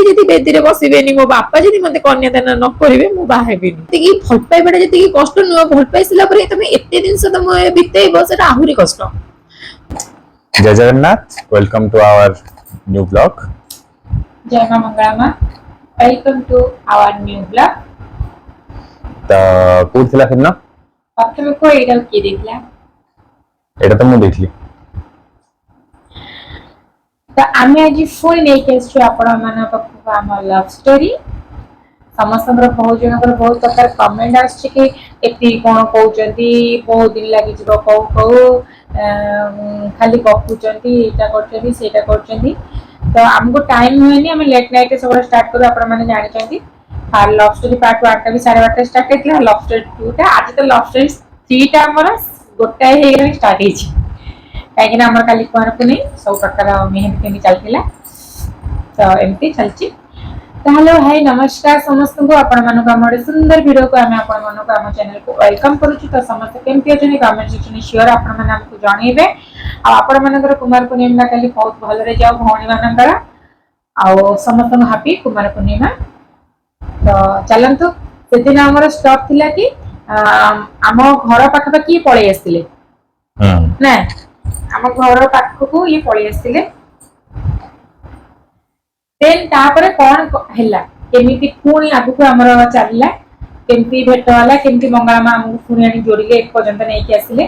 ଯଦି ବେଦିରେ ବସିବେନି, ମୋ ବାପା ଯଦି ମତେ କନ୍ୟାଦାନ ନ କରିବେ, ମୁଁ ବାହା ହେବିନି। ଯେତିକି ଭଲ ପାଇବାଟା ଯେତିକି କଷ୍ଟ ନୁହଁ, ଭଲ ପାଇ ସାରିଲା ପରେ ତମେ ଏତେ ଜିନିଷ ତମେ ବିତେଇବ, ସେଟା ଆହୁରି କଷ୍ଟ। ଜୟ Jagannath, welcome to our new vlog. ଜୟ ମା ମଙ୍ଗଳା ମା, welcome to our new vlog. ତ କୋଉଠି ଥିଲା ସେଦିନ? ପ୍ରଥମେ କୁହ, ଏଇଟା କିଏ ଦେଇଥିଲା? ଏଇଟା ତ ମୁଁ ଦେଇଥିଲି। ତ ଆମେ ଆଜି ପୁଣି ନେଇକି ଆସିଛୁ ଆପଣମାନଙ୍କ ପାଖକୁ ଆମ ଲଭ୍ ଷ୍ଟୋରି। ସମସ୍ତଙ୍କର, ବହୁତ ଜଣଙ୍କର ବହୁତ ପ୍ରକାର କମେଣ୍ଟ ଆସୁଛି କି ଏତିକି କଣ କହୁଛନ୍ତି, ବହୁତ ଦିନ ଲାଗିଯିବ କହୁ କହୁ, ଖାଲି ଗପୁଛନ୍ତି, ଏଇଟା କରୁଛନ୍ତି, ସେଇଟା କରୁଛନ୍ତି। ତ ଆମକୁ ଟାଇମ୍ ହୁଏନି, ଆମେ ଲେଟ୍ ନାଇଟ୍ରେ ସବୁବେଳେ ଷ୍ଟାର୍ଟ କରୁ, ଆପଣମାନେ ଜାଣିଛନ୍ତି। ଲଭ୍ ଷ୍ଟୋରି ପାର୍ଟ 1ଟା ବି 12:30 ଷ୍ଟାର୍ଟ ହେଇଥିଲା, ଲଭ୍ ଷ୍ଟୋରି 2ଟା ଆଜି, ତ ଲଭ୍ ଷ୍ଟୋରି 3ଟା ଆମର 1 ହେଇଗଲାଣି, ଷ୍ଟାର୍ଟ ହେଇଛି। କାହିଁକି ନା ଆମର କାଲି କୁଆଁର ପୁନେଇ, ସବୁ ପ୍ରକାର ମେହେନ୍ଦି ଫେହେନ୍ଦି ଚାଲିଥିଲା, ତ ଏମିତି ଚାଲିଛି। ତାହେଲେ ଭାଇ, ନମସ୍କାର ସମସ୍ତଙ୍କୁ। ଆପଣମାନଙ୍କୁ ଆମ ଗୋଟେ ସୁନ୍ଦର ଭିଡ଼ିଓକୁ ଆମେ ଆପଣମାନଙ୍କୁ ଆମ ଚ୍ୟାନେଲକୁ welcome କରୁଛୁ। ତ ସମସ୍ତେ କେମିତି ଅଛନ୍ତି, କମେଣ୍ଟ ସେକ୍ସନରେ ସିଓର ଆପଣମାନେ ଆମକୁ ଜଣେଇବେ। ଆଉ ଆପଣମାନଙ୍କର କୁମାର ପୂର୍ଣ୍ଣିମା କାଲି ବହୁତ ଭଲରେ ଯାଉ ଭଉଣୀମାନଙ୍କର, ଆଉ ସମସ୍ତଙ୍କୁ ହାପି କୁମାର ପୂର୍ଣ୍ଣିମା। ତ ଚାଲନ୍ତୁ, ସେଦିନ ଆମର ଷ୍ଟପ୍ ଥିଲା କି ଆମ ଘର ପାଖାପାଖି ପଳେଇ ଆସିଥିଲେ ନା, ଆମ ଘର ପାଖକୁ ଇଏ ପଳେଇ ଆସିଥିଲେ। ଦେନ୍ ତାପରେ କଣ ହେଲା, କେମିତି ପୁଣି ଆଗକୁ ଆମର ଚାଲିଲା, କେମିତି ଭେଟ ହେଲା, କେମିତି ମଙ୍ଗଳା ମା ଆମକୁ ପୁଣି ଆଣି ଯୋଡ଼ିଲେ, ଏ ପର୍ଯ୍ୟନ୍ତ ନେଇକି ଆସିଲେ,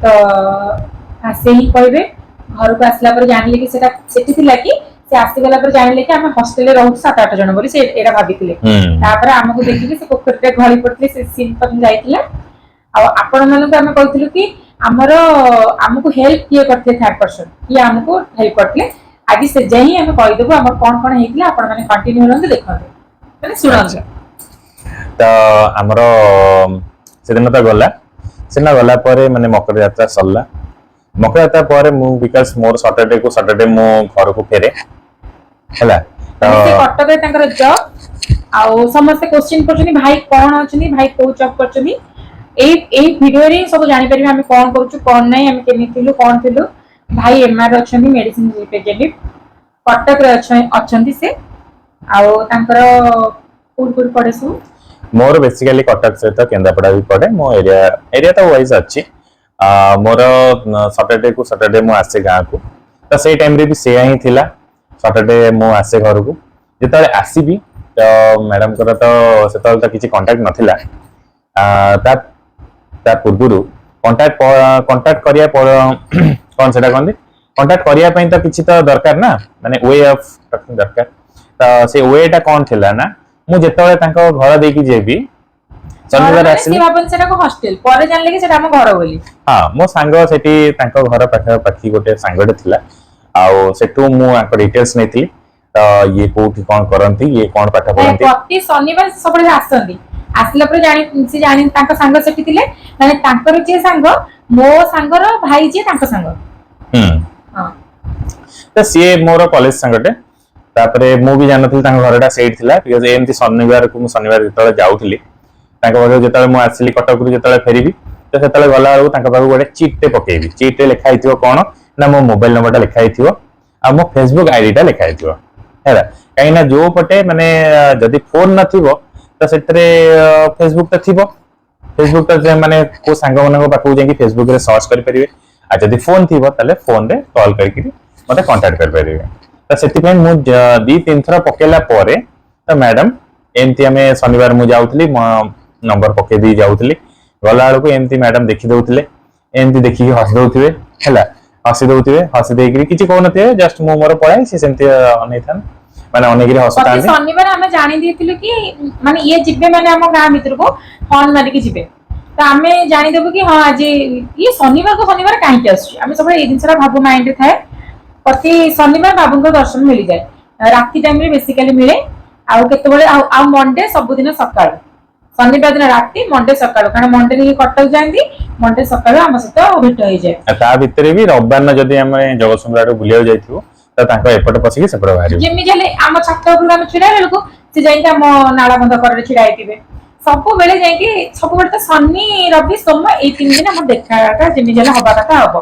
ତ ସେ ହିଁ କହିବେ। ଘରକୁ ଆସିଲା ପରେ ଜାଣିଲେ କି ସେଟା ସେଠି ଥିଲା କି ସେ ଆସିଗଲା ପରେ ଜାଣିଲେ କି ଆମେ ହଷ୍ଟେଲରେ ରହୁଛୁ 7-8 ଜଣ ବୋଲି ସେ ଏଇଟା ଭାବିଥିଲେ। ତାପରେ ଆମକୁ ଦେଖିକି ସେ ପୋଖରୀରେ ଗଳି ପଡିଥିଲେ, ସେ ସିନ୍ ପର୍ଯ୍ୟନ୍ତ ଯାଇଥିଲା। ଆଉ ଆପଣ ମାନଙ୍କୁ ଆମେ କହିଥିଲୁ କି ଆମର ଆମକୁ ହେଲ୍ପ କିଏ କରିଥିଲେ, ଥାର୍ଡ ପର୍ସନ କିଏ ଆମକୁ ହେଲ୍ପ କରିଥିଲେ। ଆଜି ସେ ଯାଇ ହିଁ ଆମେ କହିଦେବୁ ଆମର କଣ କଣ ହେଇଥିଲା। ଆପଣ ମାନେ କଣ୍ଟିନ୍ୟୁ ରୁହନ୍ତୁ, ଦେଖନ୍ତୁ, ମାନେ ଶୁଣନ୍ତୁ। ତ ଆମର ସେଦିନ ତ ଗଲା, ସେଦିନ ଗଲା ପରେ ମାନେ ମକର ଯାତ୍ରା ସରିଲା। ମକର ଯାତ୍ରା ପରେ ମୁଁ, because ମୋର ସଟରଡେ କୁ ସଟରଡେ ମୁଁ ଘରକୁ ଫେରେ, ହେଲା ତ। ମାନେ ସେ କଟକରେ ତାଙ୍କର ଜବ୍। ଆଉ ସମସ୍ତେ କୋଶ୍ଚିନ୍ କରୁଛନ୍ତି, ଭାଇ କଣ ଅଛନ୍ତି, ଭାଇ କୋଉ ଜବ୍ କରୁଛନ୍ତି। ଏଇ ଏଇ ଭିଡିଓରେ ହିଁ ସବୁ ଜାଣିପାରିବେ ଆମେ କଣ କରୁଛୁ, କଣ ନାହିଁ, ଆମେ କେମିତି ଥିଲୁ, କଣ ଥିଲୁ। ଭାଇ ଏମଆର ଅଛନ୍ତି, ମେଡିସିନ ରିପ୍ରେଜେଣ୍ଟେଟିଭ, କଟକରେ ଅଛନ୍ତି ସେ। ଆଉ ତାଙ୍କର କୋଉଠି କୋଉଠି ପଡେ ସବୁ? ମୋର ବେସିକାଲି କଟକ ସହିତ କେନ୍ଦ୍ରାପଡା ବି ପଡେ। ମୋ ଏରିଆ ଏରିଆ ତ ୱାଇଜ ଅଛି। ମୋର ସଟରଡେ କୁ ସଟରଡେ ମୁଁ ଆସେ ଗାଁକୁ। ତ ସେଇ ଟାଇମରେ ବି ସେୟା ହିଁ ଥିଲା, ସଟରଡେ ମୁଁ ଆସେ ଘରକୁ। ଯେତେବେଳେ ଆସିବି ତ ମ୍ୟାଡାମଙ୍କର ତ ସେତେବେଳେ ତ କିଛି କଣ୍ଟାକ୍ଟ ନଥିଲା। ତା ତା ପୂର୍ବରୁ କଣ୍ଟାକ୍ଟ କଣ୍ଟାକ୍ଟ କରିବା କଣ ସେଟା କହନ୍ତି, କଣ୍ଟାକ୍ଟ କରିବା ପାଇଁ ତ କିଛି ତ ଦରକାର ନା, ମାନେ we of talking ଦରକାର। ତ ସେ ୱେଟା କଣ ଥିଲା ନା, ମୁଁ ଯେତେବେଳେ ତାଙ୍କ ଘର ଦେଇକି ଯିବି ଘର ଶନିବାର ମାନେ ଆସିଲି। ସେ ଭାବନ୍ତି ସେଟାକୁ ହଷ୍ଟେଲ, ପରେ ଜାଣିଲେ କି ସେଟା ଆମ ଘର ବୋଲି। ହଁ, ମୋ ସାଙ୍ଗ ସେଠି ତାଙ୍କ ଘର ପାଖାପାଖି ଗୋଟେ ସାଙ୍ଗଟେ ଥିଲା, ଆଉ ସେଠୁ ମୁଁ ଆଙ୍କ ଡିଟେଲ୍ସ ନେଇଥିଲି। ତ ଇଏ କୋଉଠି କଣ କରନ୍ତି, ଇଏ କଣ ପାଠ ନାଇଁ, ପଢନ୍ତି। ପ୍ରତି ଶନିବାର ସେ ସବୁବେଳେ ଆସନ୍ତି। ଆସିଲା ପରେ ଜାଣି ସେ ଜାଣି ତାଙ୍କ ସାଙ୍ଗ ସେଠି ଥିଲେ, ମାନେ ତାଙ୍କର ଯିଏ ସାଙ୍ଗ, ମୋ ସାଙ୍ଗର ଭାଇ ଯିଏ ତାଙ୍କ ସାଙ୍ଗ। ହଁ। ତ ସିଏ ମୋର କଲେଜ ସାଙ୍ଗଟେ। ତାପରେ ମୁଁ ବି ଜାଣିନଥିଲି ତାଙ୍କ ଘରଟା ସେଇଠି ଥିଲା, because ଏମିତି ଶନିବାରକୁ ମୁଁ ଶନିବାର ଯେତେବେଳେ ଯାଉଥିଲି ତାଙ୍କ ପାଖକୁ, ଯେତେବେଳେ ମୁଁ ଆସିଲି କଟକରୁ, ଯେତେବେଳେ ଫେରିବି, ତ ସେତେବେଳେ ଗଲା ବେଳକୁ ତାଙ୍କ ପାଖକୁ ଗୋଟେ ଚିଟ୍ଟେ ପକେଇବି। ଚିଟ୍ରେ ଲେଖା ହେଇଥିବ କଣ ନା, ମୋ ମୋବାଇଲ ନମ୍ବରଟା ଲେଖା ହେଇଥିବ ଆଉ ମୋ ଫେସବୁକ୍ ଆଇଡିଟା ଲେଖା ହେଇଥିବ, ହେଲା। କାହିଁକି ନା ଯୋଉ ପଟେ ମାନେ ଯଦି ଫୋନ ନଥିବ ତ ସେଥିରେ ଫେସବୁକ୍ ତ ଥିବ। ଫେସବୁକ୍ ତ ମାନେ କୋଉ ସାଙ୍ଗମାନଙ୍କ ପାଖକୁ ଯାଇକି ଫେସବୁକ୍ ରେ ସର୍ଚ୍ଚ କରିପାରିବେ, ଆଉ ଯଦି ଫୋନ ଥିବ ତାହେଲେ ଫୋନରେ କଲ୍ କରିକି ମତେ କଣ୍ଟାକ୍ଟ କରିପାରିବେ। ତ ସେଥିପାଇଁ ମୁଁ 2-3 ଥର ପକେଇଲା ପରେ ତ ମ୍ୟାଡାମ ଏମିତି ଆମେ ଶନିବାର ମୁଁ ଯାଉଥିଲି, ମୋ ନମ୍ବର ପକେଇ ଦେଇ ଯାଉଥିଲି। ଗଲା ବେଳକୁ ଏମିତି ମ୍ୟାଡାମ ଦେଖି ଦଉଥିଲେ, ଏମିତି ଦେଖିକି ହସି ଦଉଥିବେ, ହେଲା, ହସି ଦଉଥିବେ। ହସି ଦେଇକିରି କିଛି କହୁନଥିବେ, ଜଷ୍ଟ ମୁଁ ମୋର ପଳାଏ, ସେ ସେମିତି ଅନେଇଥାନ୍ତି, ମାନେ ଅନେଇକିରି ପ୍ରତି ହସୁଥାନ୍ତି। ଶନିବାର ଆମେ ଜାଣି ଦେଇଥିଲୁ କି ମାନେ ଇଏ ଯିବେ, ମାନେ ଆମ ଗାଁ ଭିତରକୁ ହର୍ନ ମାରିକି ଯିବେ, ତ ଆମେ ଜାଣିଦେବୁ କି ହଁ, ଆଜି ଇଏ ଶନିବାରକୁ ଶନିବାର କାହିଁକି ଆସୁଛି। ଆମେ ସବୁବେଳେ ଏଇ ଜିନିଷଟା ଭାବୁ, ମାଇଣ୍ଡରେ ଥାଏ। ପ୍ରତି ଶନିବାର ବାବୁଙ୍କ ଦର୍ଶନ ମିଳିଯାଏ, ରାତି ଟାଇମରେ ବେସିକାଲି ମିଳେ। ଆଉ କେତେବେଳେ ଆଉ ଆଉ ମଣ୍ଡେ ସବୁଦିନ ସକାଳୁ, ଶନିବାର ଦିନ ରାତି, ମଣ୍ଡେ ସକାଳୁ, କାରଣ ମଣ୍ଡେରେ ଇଏ କଟକ ଯାଆନ୍ତି, ମଣ୍ଡେ ସକାଳୁ ଆମ ସହିତ ଭେଟ ହେଇଯାଏ। ଆଉ ତା ଭିତରେ ବି ରବିବାର ଦିନ ଯଦି ଆମେ ଜଗତସିଂହପୁର ଆଡକୁ ବୁଲିବାକୁ ଯାଇଥିବୁ, ତ ତାଙ୍କ ଏପଟେ ପଶିକି ସେପଟେ ବାହାରିବୁ। ଯେମିତି ହେଲେ ଆମ ଛାତ ଉପରକୁ ଆମେ ଛିଡା ହେଲା ବେଳକୁ ସେ ଯାଇକି ଆମ ନାଳବନ୍ଧ କରରେ ଛିଡା ହେଇଥିବେ ସବୁବେଳେ ଯାଇକି। ସବୁବେଳେ ତ ଶନି, ରବି, ସୋମ ଏଇ 3 ଦିନ ଆମ ଦେଖାଟା ଯେମିତି ହେଲେ ହବା କଥା ହବ।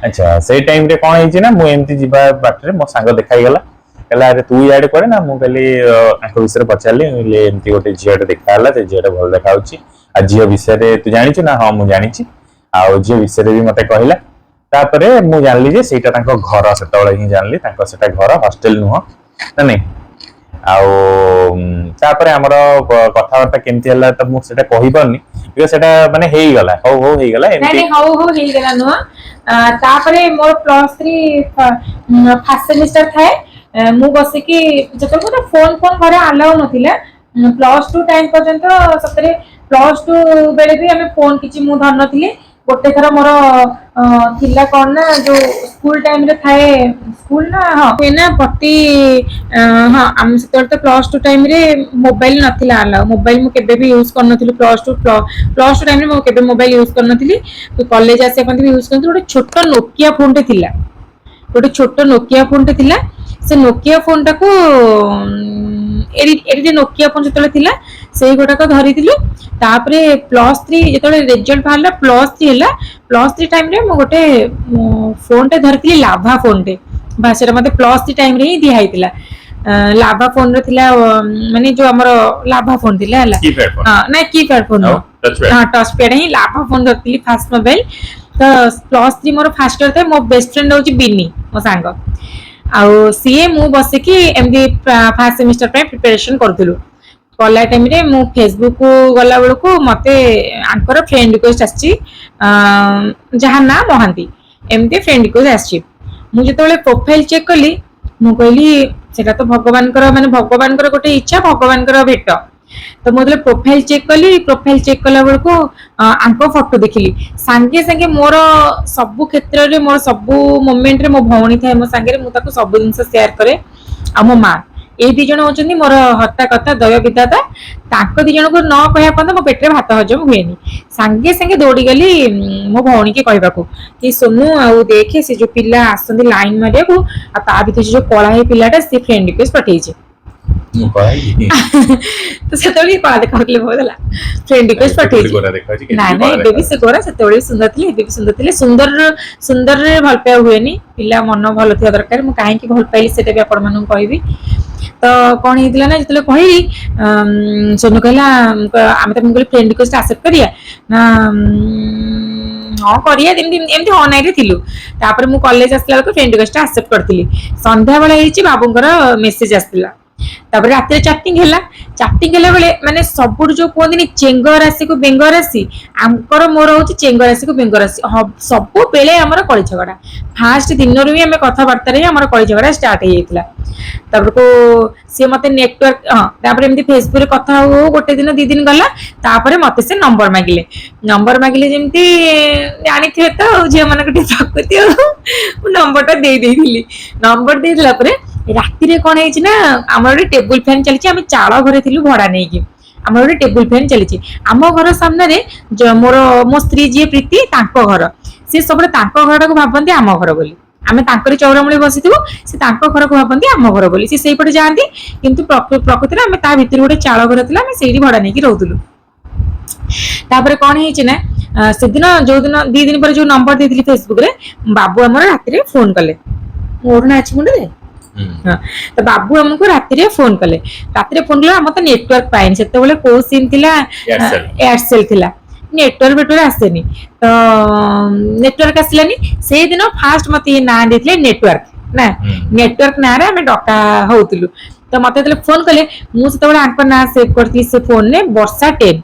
ଆଚ୍ଛା, ସେଇ ଟାଇମ ରେ କଣ ହେଇଛି ନା, ମୁଁ ଏମିତି ଯିବା ବାଟରେ ମୋ ସାଙ୍ଗ ଦେଖା ହେଇଗଲା। କହିଲା, "ଆରେ, ତୁ ଇଆଡେ କୁଆଡେ?" ନା, ମୁଁ କହିଲି, ଆଙ୍କ ବିଷୟରେ ପଚାରିଲି। ମୁଁ କହିଲି, ଏମିତି ଗୋଟେ ଝିଅଟେ ଦେଖା ହେଲା, ସେ ଝିଅଟା ଭଲ ଦେଖା ହଉଛି। ଆଉ ଝିଅ ବିଷୟରେ ତୁ ଜାଣିଛୁ? ନା, ହଁ, ମୁଁ ଜାଣିଛି। ଆଉ ଝିଅ ବିଷୟରେ ବି ମତେ କହିଲା। ତାପରେ ମୁଁ ଜାଣିଲି ଯେ ସେଇଟା ତାଙ୍କ ଘର। ସେତେବେଳେ ହିଁ ଜାଣିଲି ତାଙ୍କ ସେଟା ଘର, ହଷ୍ଟେଲ ନୁହଁ, ନା ନାଇଁ? ଆଉ ତାପରେ ଆମର କଥାବାର୍ତ୍ତା କେମିତି ହେଲା ତ ମୁଁ ସେଟା କହିପାରୁନି, because ସେଟା ମାନେ ହେଇଗଲା, ହଉ ହଉ ହେଇଗଲା। ନାଇଁ। ଏମିତି। ନାଇଁ, ହଉ ହଉ ହେଇଗଲା ନୁହଁ। ତାପରେ ମୋର ପ୍ଲସ 3 ଫାର୍ଷ୍ଟ ସେମିଷ୍ଟାର ଥାଏ। ମୁଁ ବସିକି, ଯେତେବେଳେ ଗୋଟେ ଫୋନ ଫୋନ ଘରେ ଆଲାଉ ନଥିଲା ପ୍ଲସ 2 ଟାଇମ ପର୍ଯ୍ୟନ୍ତ। ସତରେ ପ୍ଲସ 2 ବେଳେ ବି ଆମେ ଫୋନ କିଛି ମୁଁ ଧରିନଥିଲି। ଗୋଟେ ଥର ମୋର ଥିଲା କଣ ନା, ଯୋଉ ସ୍କୁଲ ଟାଇମରେ ଥାଏ, ସ୍କୁଲ ନା, ହଁ, ହୁଏ ନା ପ୍ରତି, ହଁ, ଆମେ ସେତେବେଳେ ତ ପ୍ଲସ 2 ଟାଇମରେ ମୋବାଇଲ ନଥିଲା ଆଲାଉ। ମୋବାଇଲ ମୁଁ କେବେ ବି ୟୁଜ କରିନଥିଲି। ପ୍ଲସ 2 ଟାଇମରେ ମୁଁ କେବେ ମୋବାଇଲ ୟୁଜ କରିନଥିଲି। କଲେଜ ଆସିବା ପର୍ଯ୍ୟନ୍ତ ବି ୟୁଜ କରିନଥିଲି। ଗୋଟେ ଛୋଟ ନୋକିଆ ଫୋନଟେ ଥିଲା, ଗୋଟେ ଛୋଟ ନୋକିଆ ଫୋନଟେ ଥିଲା। ସେ ନୋକିଆ ଫୋନଟାକୁ, ଏଡି ଏଡିଟେ ନୋକିଆ ଫୋନ ଯେତେବେଳେ ଥିଲା, ସେଇ ଗୋଟାକ ଧରିଥିଲୁ। ତାପରେ ପ୍ଲସ 3 ଯେତେବେଳେ ରେଜଲ୍ଟ ବାହାରିଲା, ପ୍ଲସ 3 ହେଲା, ପ୍ଲସ 3 ଟାଇମରେ ମୁଁ ଗୋଟେ ଫୋନଟେ ଧରିଥିଲି, ଲାଭା ଫୋନଟେ ବା। ସେଟା ମତେ ପ୍ଲସ 3 ଟାଇମରେ ହିଁ ଦିଆ ହେଇଥିଲା। ଲାଭା ଫୋନରେ ଥିଲା, ମାନେ ଯୋଉ ଆମର ଲାଭା ଫୋନ ଥିଲା, ହେଲା। Keypad phone. ହଁ, ନାଇଁ, କିପ୍ୟାଡ ଫୋନ। ଆଉ touch pad? ହଁ, ଟଚ୍ ପ୍ୟାଡ୍ ହିଁ। ଲାଭା ଫୋନ ଧରିଥିଲି ଫାଷ୍ଟ ମୋବାଇଲ। ତ ପ୍ଲସ 3 ମୋର ଫାଷ୍ଟ ଇୟର ଥାଏ। ମୋ ବେଷ୍ଟ ଫ୍ରେଣ୍ଡ ହଉଛି ବିନି, ମୋ ସାଙ୍ଗ। ଆଉ ସିଏ ମୁଁ ବସିକି ଏମିତି ଫାଷ୍ଟ ସେମିଷ୍ଟର ପାଇଁ ପ୍ରିପାରେସନ କରୁଥିଲୁ। କଲା ଟାଇମରେ ମୁଁ ଫେସବୁକ୍ ଗଲା ବେଳକୁ ମତେ ଆଙ୍କର ଫ୍ରେଣ୍ଡ ରିକ୍ୱେଷ୍ଟ ଆସିଛି, ଯାହା ନାଁ ମହାନ୍ତି, ଏମିତି ଫ୍ରେଣ୍ଡ ରିକ୍ୱେଷ୍ଟ ଆସିଛି। ମୁଁ ଯେତେବେଳେ ପ୍ରୋଫାଇଲ ଚେକ୍ କଲି, ମୁଁ କହିଲି ସେଟା ତ ଭଗବାନଙ୍କର, ମାନେ ଭଗବାନଙ୍କର ଗୋଟେ ଇଚ୍ଛା, ଭଗବାନଙ୍କର ଭେଟ। ତ ମୁଁ ଯେତେବେଳେ ପ୍ରୋଫାଇଲ ଚେକ୍ କଲି, ପ୍ରୋଫାଇଲ ଚେକ୍ କଲା ବେଳକୁ ଆଙ୍କ ଫଟୋ ଦେଖିଲି। ସାଙ୍ଗେ ସାଙ୍ଗେ ମୋର ସବୁ କ୍ଷେତ୍ରରେ, ମୋର ସବୁ ମୋମେଣ୍ଟରେ ମୋ ଭଉଣୀ ଥାଏ ମୋ ସାଙ୍ଗରେ। ମୁଁ ତାକୁ ସବୁ ଜିନିଷ ସେୟାର କରେ, ଆଉ ମୋ ମା। ଏଇ ଦି ଜଣ ହଉଛନ୍ତି ମୋର ହର୍ତ୍ତା କର୍ତ୍ତା, ଦୈବ ବିଧାତା। ତାଙ୍କ ଦି ଜଣଙ୍କୁ ନ କହିବା ପର୍ଯ୍ୟନ୍ତ ମୋ ପେଟରେ ଭାତ ହଜମ ହୁଏନି। ସାଙ୍ଗେ ସାଙ୍ଗେ ଦୌଡ଼ିଗଲି ମୋ ଭଉଣୀକି କହିବାକୁ କି ସୋନୁ, ଆଉ ଦେଖେ, ସେ ଯୋଉ ପିଲା ଆସନ୍ତି ଲାଇନ ମାରିବାକୁ, ଆଉ ତା ଭିତରେ ସେ ଯୋଉ କଳା ହେଇ ପିଲାଟା, ସେ ଫ୍ରେଣ୍ଡ ରିକ୍ୱେଷ୍ଟ ପଠେଇଛି। ମୁଁ କହିଲି। ତ ସେତେବେଳେ ବି କଳା ଦେଖାଉଥିଲେ ବହୁତ, ହେଲା। ଫ୍ରେଣ୍ଡ ରିକ୍ୱେଷ୍ଟ ପଠେଇଛି। ଗୋରା ଦେଖାଯାଉଛି। ନାଇଁ ନାଇଁ, ଏବେ ବି ସେ ଗୋରା, ସେତେବେଳେ ବି ସୁନ୍ଦର ଥିଲେ, ଏବେ ବି ସୁନ୍ଦର ଥିଲେ। ସୁନ୍ଦର ସୁନ୍ଦରରେ ଭଲ ପାଇବା ହୁଏନି, ପିଲା ମନ ଭଲ ଥିବା ଦରକାର। ମୁଁ କାହିଁକି ଭଲ ପାଇଲି ସେଇଟା ବି ଆପଣମାନଙ୍କୁ କହିବି। ତ କଣ ହେଇଥିଲା ନା, ଯେତେବେଳେ କହିଲି, ସୋନୁ କହିଲା, ଆମେ ତ, ମୁଁ କହିଲି, ଫ୍ରେଣ୍ଡ ରିକ୍ୱେଷ୍ଟ ଆକ୍ସେପ୍ଟ କରିବା ନା? ହଁ, କରିବା। ଏମିତି ଏମିତି ହଁ ନାଇଁରେ ଥିଲୁ। ତାପରେ ମୁଁ କଲେଜ ଆସିଲା ବେଳକୁ ଫ୍ରେଣ୍ଡ ରିକ୍ୱେଷ୍ଟ ଆକ୍ସେପ୍ଟ କରିଥିଲି। ସନ୍ଧ୍ୟାବେଳେ ହେଇଛି, ବାବୁଙ୍କର ମେସେଜ ଆସିଥିଲା। ତାପରେ ରାତିରେ ଚାଟିଂ ହେଲା। ଚାଟିଂ ହେଲା ବେଳେ ମାନେ ସବୁଠୁ ଯୋଉ କୁହନ୍ତିନି ଚେଙ୍ଗ ରାଶିକୁ ବେଙ୍ଗ ରାଶି, ଆଙ୍କର ମୋର ହଉଛି ଚେଙ୍ଗ ରାଶିକୁ ବେଙ୍ଗ ରାଶି। ସବୁବେଳେ ଆମର କଳି ଝଗଡା। ଫାଷ୍ଟ ଦିନରୁ ହିଁ ଆମେ କଥାବାର୍ତ୍ତାରେ ହିଁ ଆମର କଳି ଝଗଡା ଷ୍ଟାର୍ଟ ହେଇଯାଇଥିଲା। ତାପରକୁ ସିଏ ମତେ ନେଟୱାର୍କ, ହଁ, ତାପରେ ଏମିତି ଫେସବୁକରେ କଥା ହଉ ହଉ ଗୋଟେ ଦିନ 2 ଦିନ ଗଲା। ତାପରେ ମତେ ସେ ନମ୍ବର ମାଗିଲେ। ନମ୍ବର ମାଗିଲେ ଯେମିତି, ଜାଣିଥିବେ ତ ଆଉ ଝିଅ ମାନଙ୍କ ଟିକେ ପ୍ରକୃତି, ଆଉ ମୁଁ ନମ୍ବରଟା ଦେଇ ଦେଇଥିଲି। ନମ୍ବର ଦେଇଦେଲା ପରେ ରାତିରେ କଣ ହେଇଛି ନା, ଆମର ଗୋଟେ ଟେବୁଲ ଫ୍ୟାନ ଚାଲିଛି। ଆମେ ଚାଳ ଘରେ ଥିଲୁ ଭଡା ନେଇକି। ଆମର ଗୋଟେ ଟେବୁଲ ଫ୍ୟାନ ଚାଲିଛି। ଆମ ଘର ସାମ୍ନାରେ ମୋର ମୋ ସ୍ତ୍ରୀ ଯିଏ ପ୍ରୀତି, ତାଙ୍କ ଘର। ସେ ସବୁବେଳେ ତାଙ୍କ ଘରଟାକୁ ଭାବନ୍ତି ଆମ ଘର ବୋଲି। ଆମେ ତାଙ୍କରି ଚଉରାମୂଳେ ବସିଥିବୁ, ସେ ତାଙ୍କ ଘରକୁ ଭାବନ୍ତି ଆମ ଘର ବୋଲି। ସେ ସେଇପଟେ ଯାଆନ୍ତି, କିନ୍ତୁ ପ୍ରକୃତରେ ଆମେ ତା ଭିତରେ ଗୋଟେ ଚାଳ ଘର ଥିଲା, ଆମେ ସେଇଠି ଭଡା ନେଇକି ରହୁଥିଲୁ। ତାପରେ କଣ ହେଇଛି ନା, ସେଦିନ ଯୋଉଦିନ 2 ଦିନ ପରେ ଯୋଉ ନମ୍ବର ଦେଇଥିଲି ଫେସବୁକ ରେ, ବାବୁ ଆମର ରାତିରେ ଫୋନ କଲେ। ଓଢଣା ଅଛି ମୁଣ୍ଡରେ? ହଁ। ତ ବାବୁ ଆମକୁ ରାତିରେ ଫୋନ କଲେ। ରାତିରେ ଫୋନ କଲେ, ଆମର ତ ନେଟୱାର୍କ ପାଏନି। ସେତେବେଳେ କୋଉ ସିମ୍ ଥିଲା? ଏୟାରସେଲ। ଏୟାରସେଲ ଥିଲା। ନେଟୱାର୍କ ଫେଟୱାର୍କ ଆସେନି, ତ ନେଟୱାର୍କ ଆସିଲାନି। ସେଇଦିନ ଫାଷ୍ଟ ମତେ ଇଏ ନାଁ ଦେଇଥିଲେ ନେଟୱାର୍କ ନା। ନେଟୱାର୍କ ନାଁରେ ଆମେ ଡକା ହଉଥିଲୁ। ତ ମତେ ଯେତେବେଳେ ଫୋନ କଲେ, ମୁଁ ସେତେବେଳେ ଆଙ୍କ ନାଁ ସେଭ୍ କରିଥିଲି ସେ ଫୋନରେ ବର୍ଷା 10।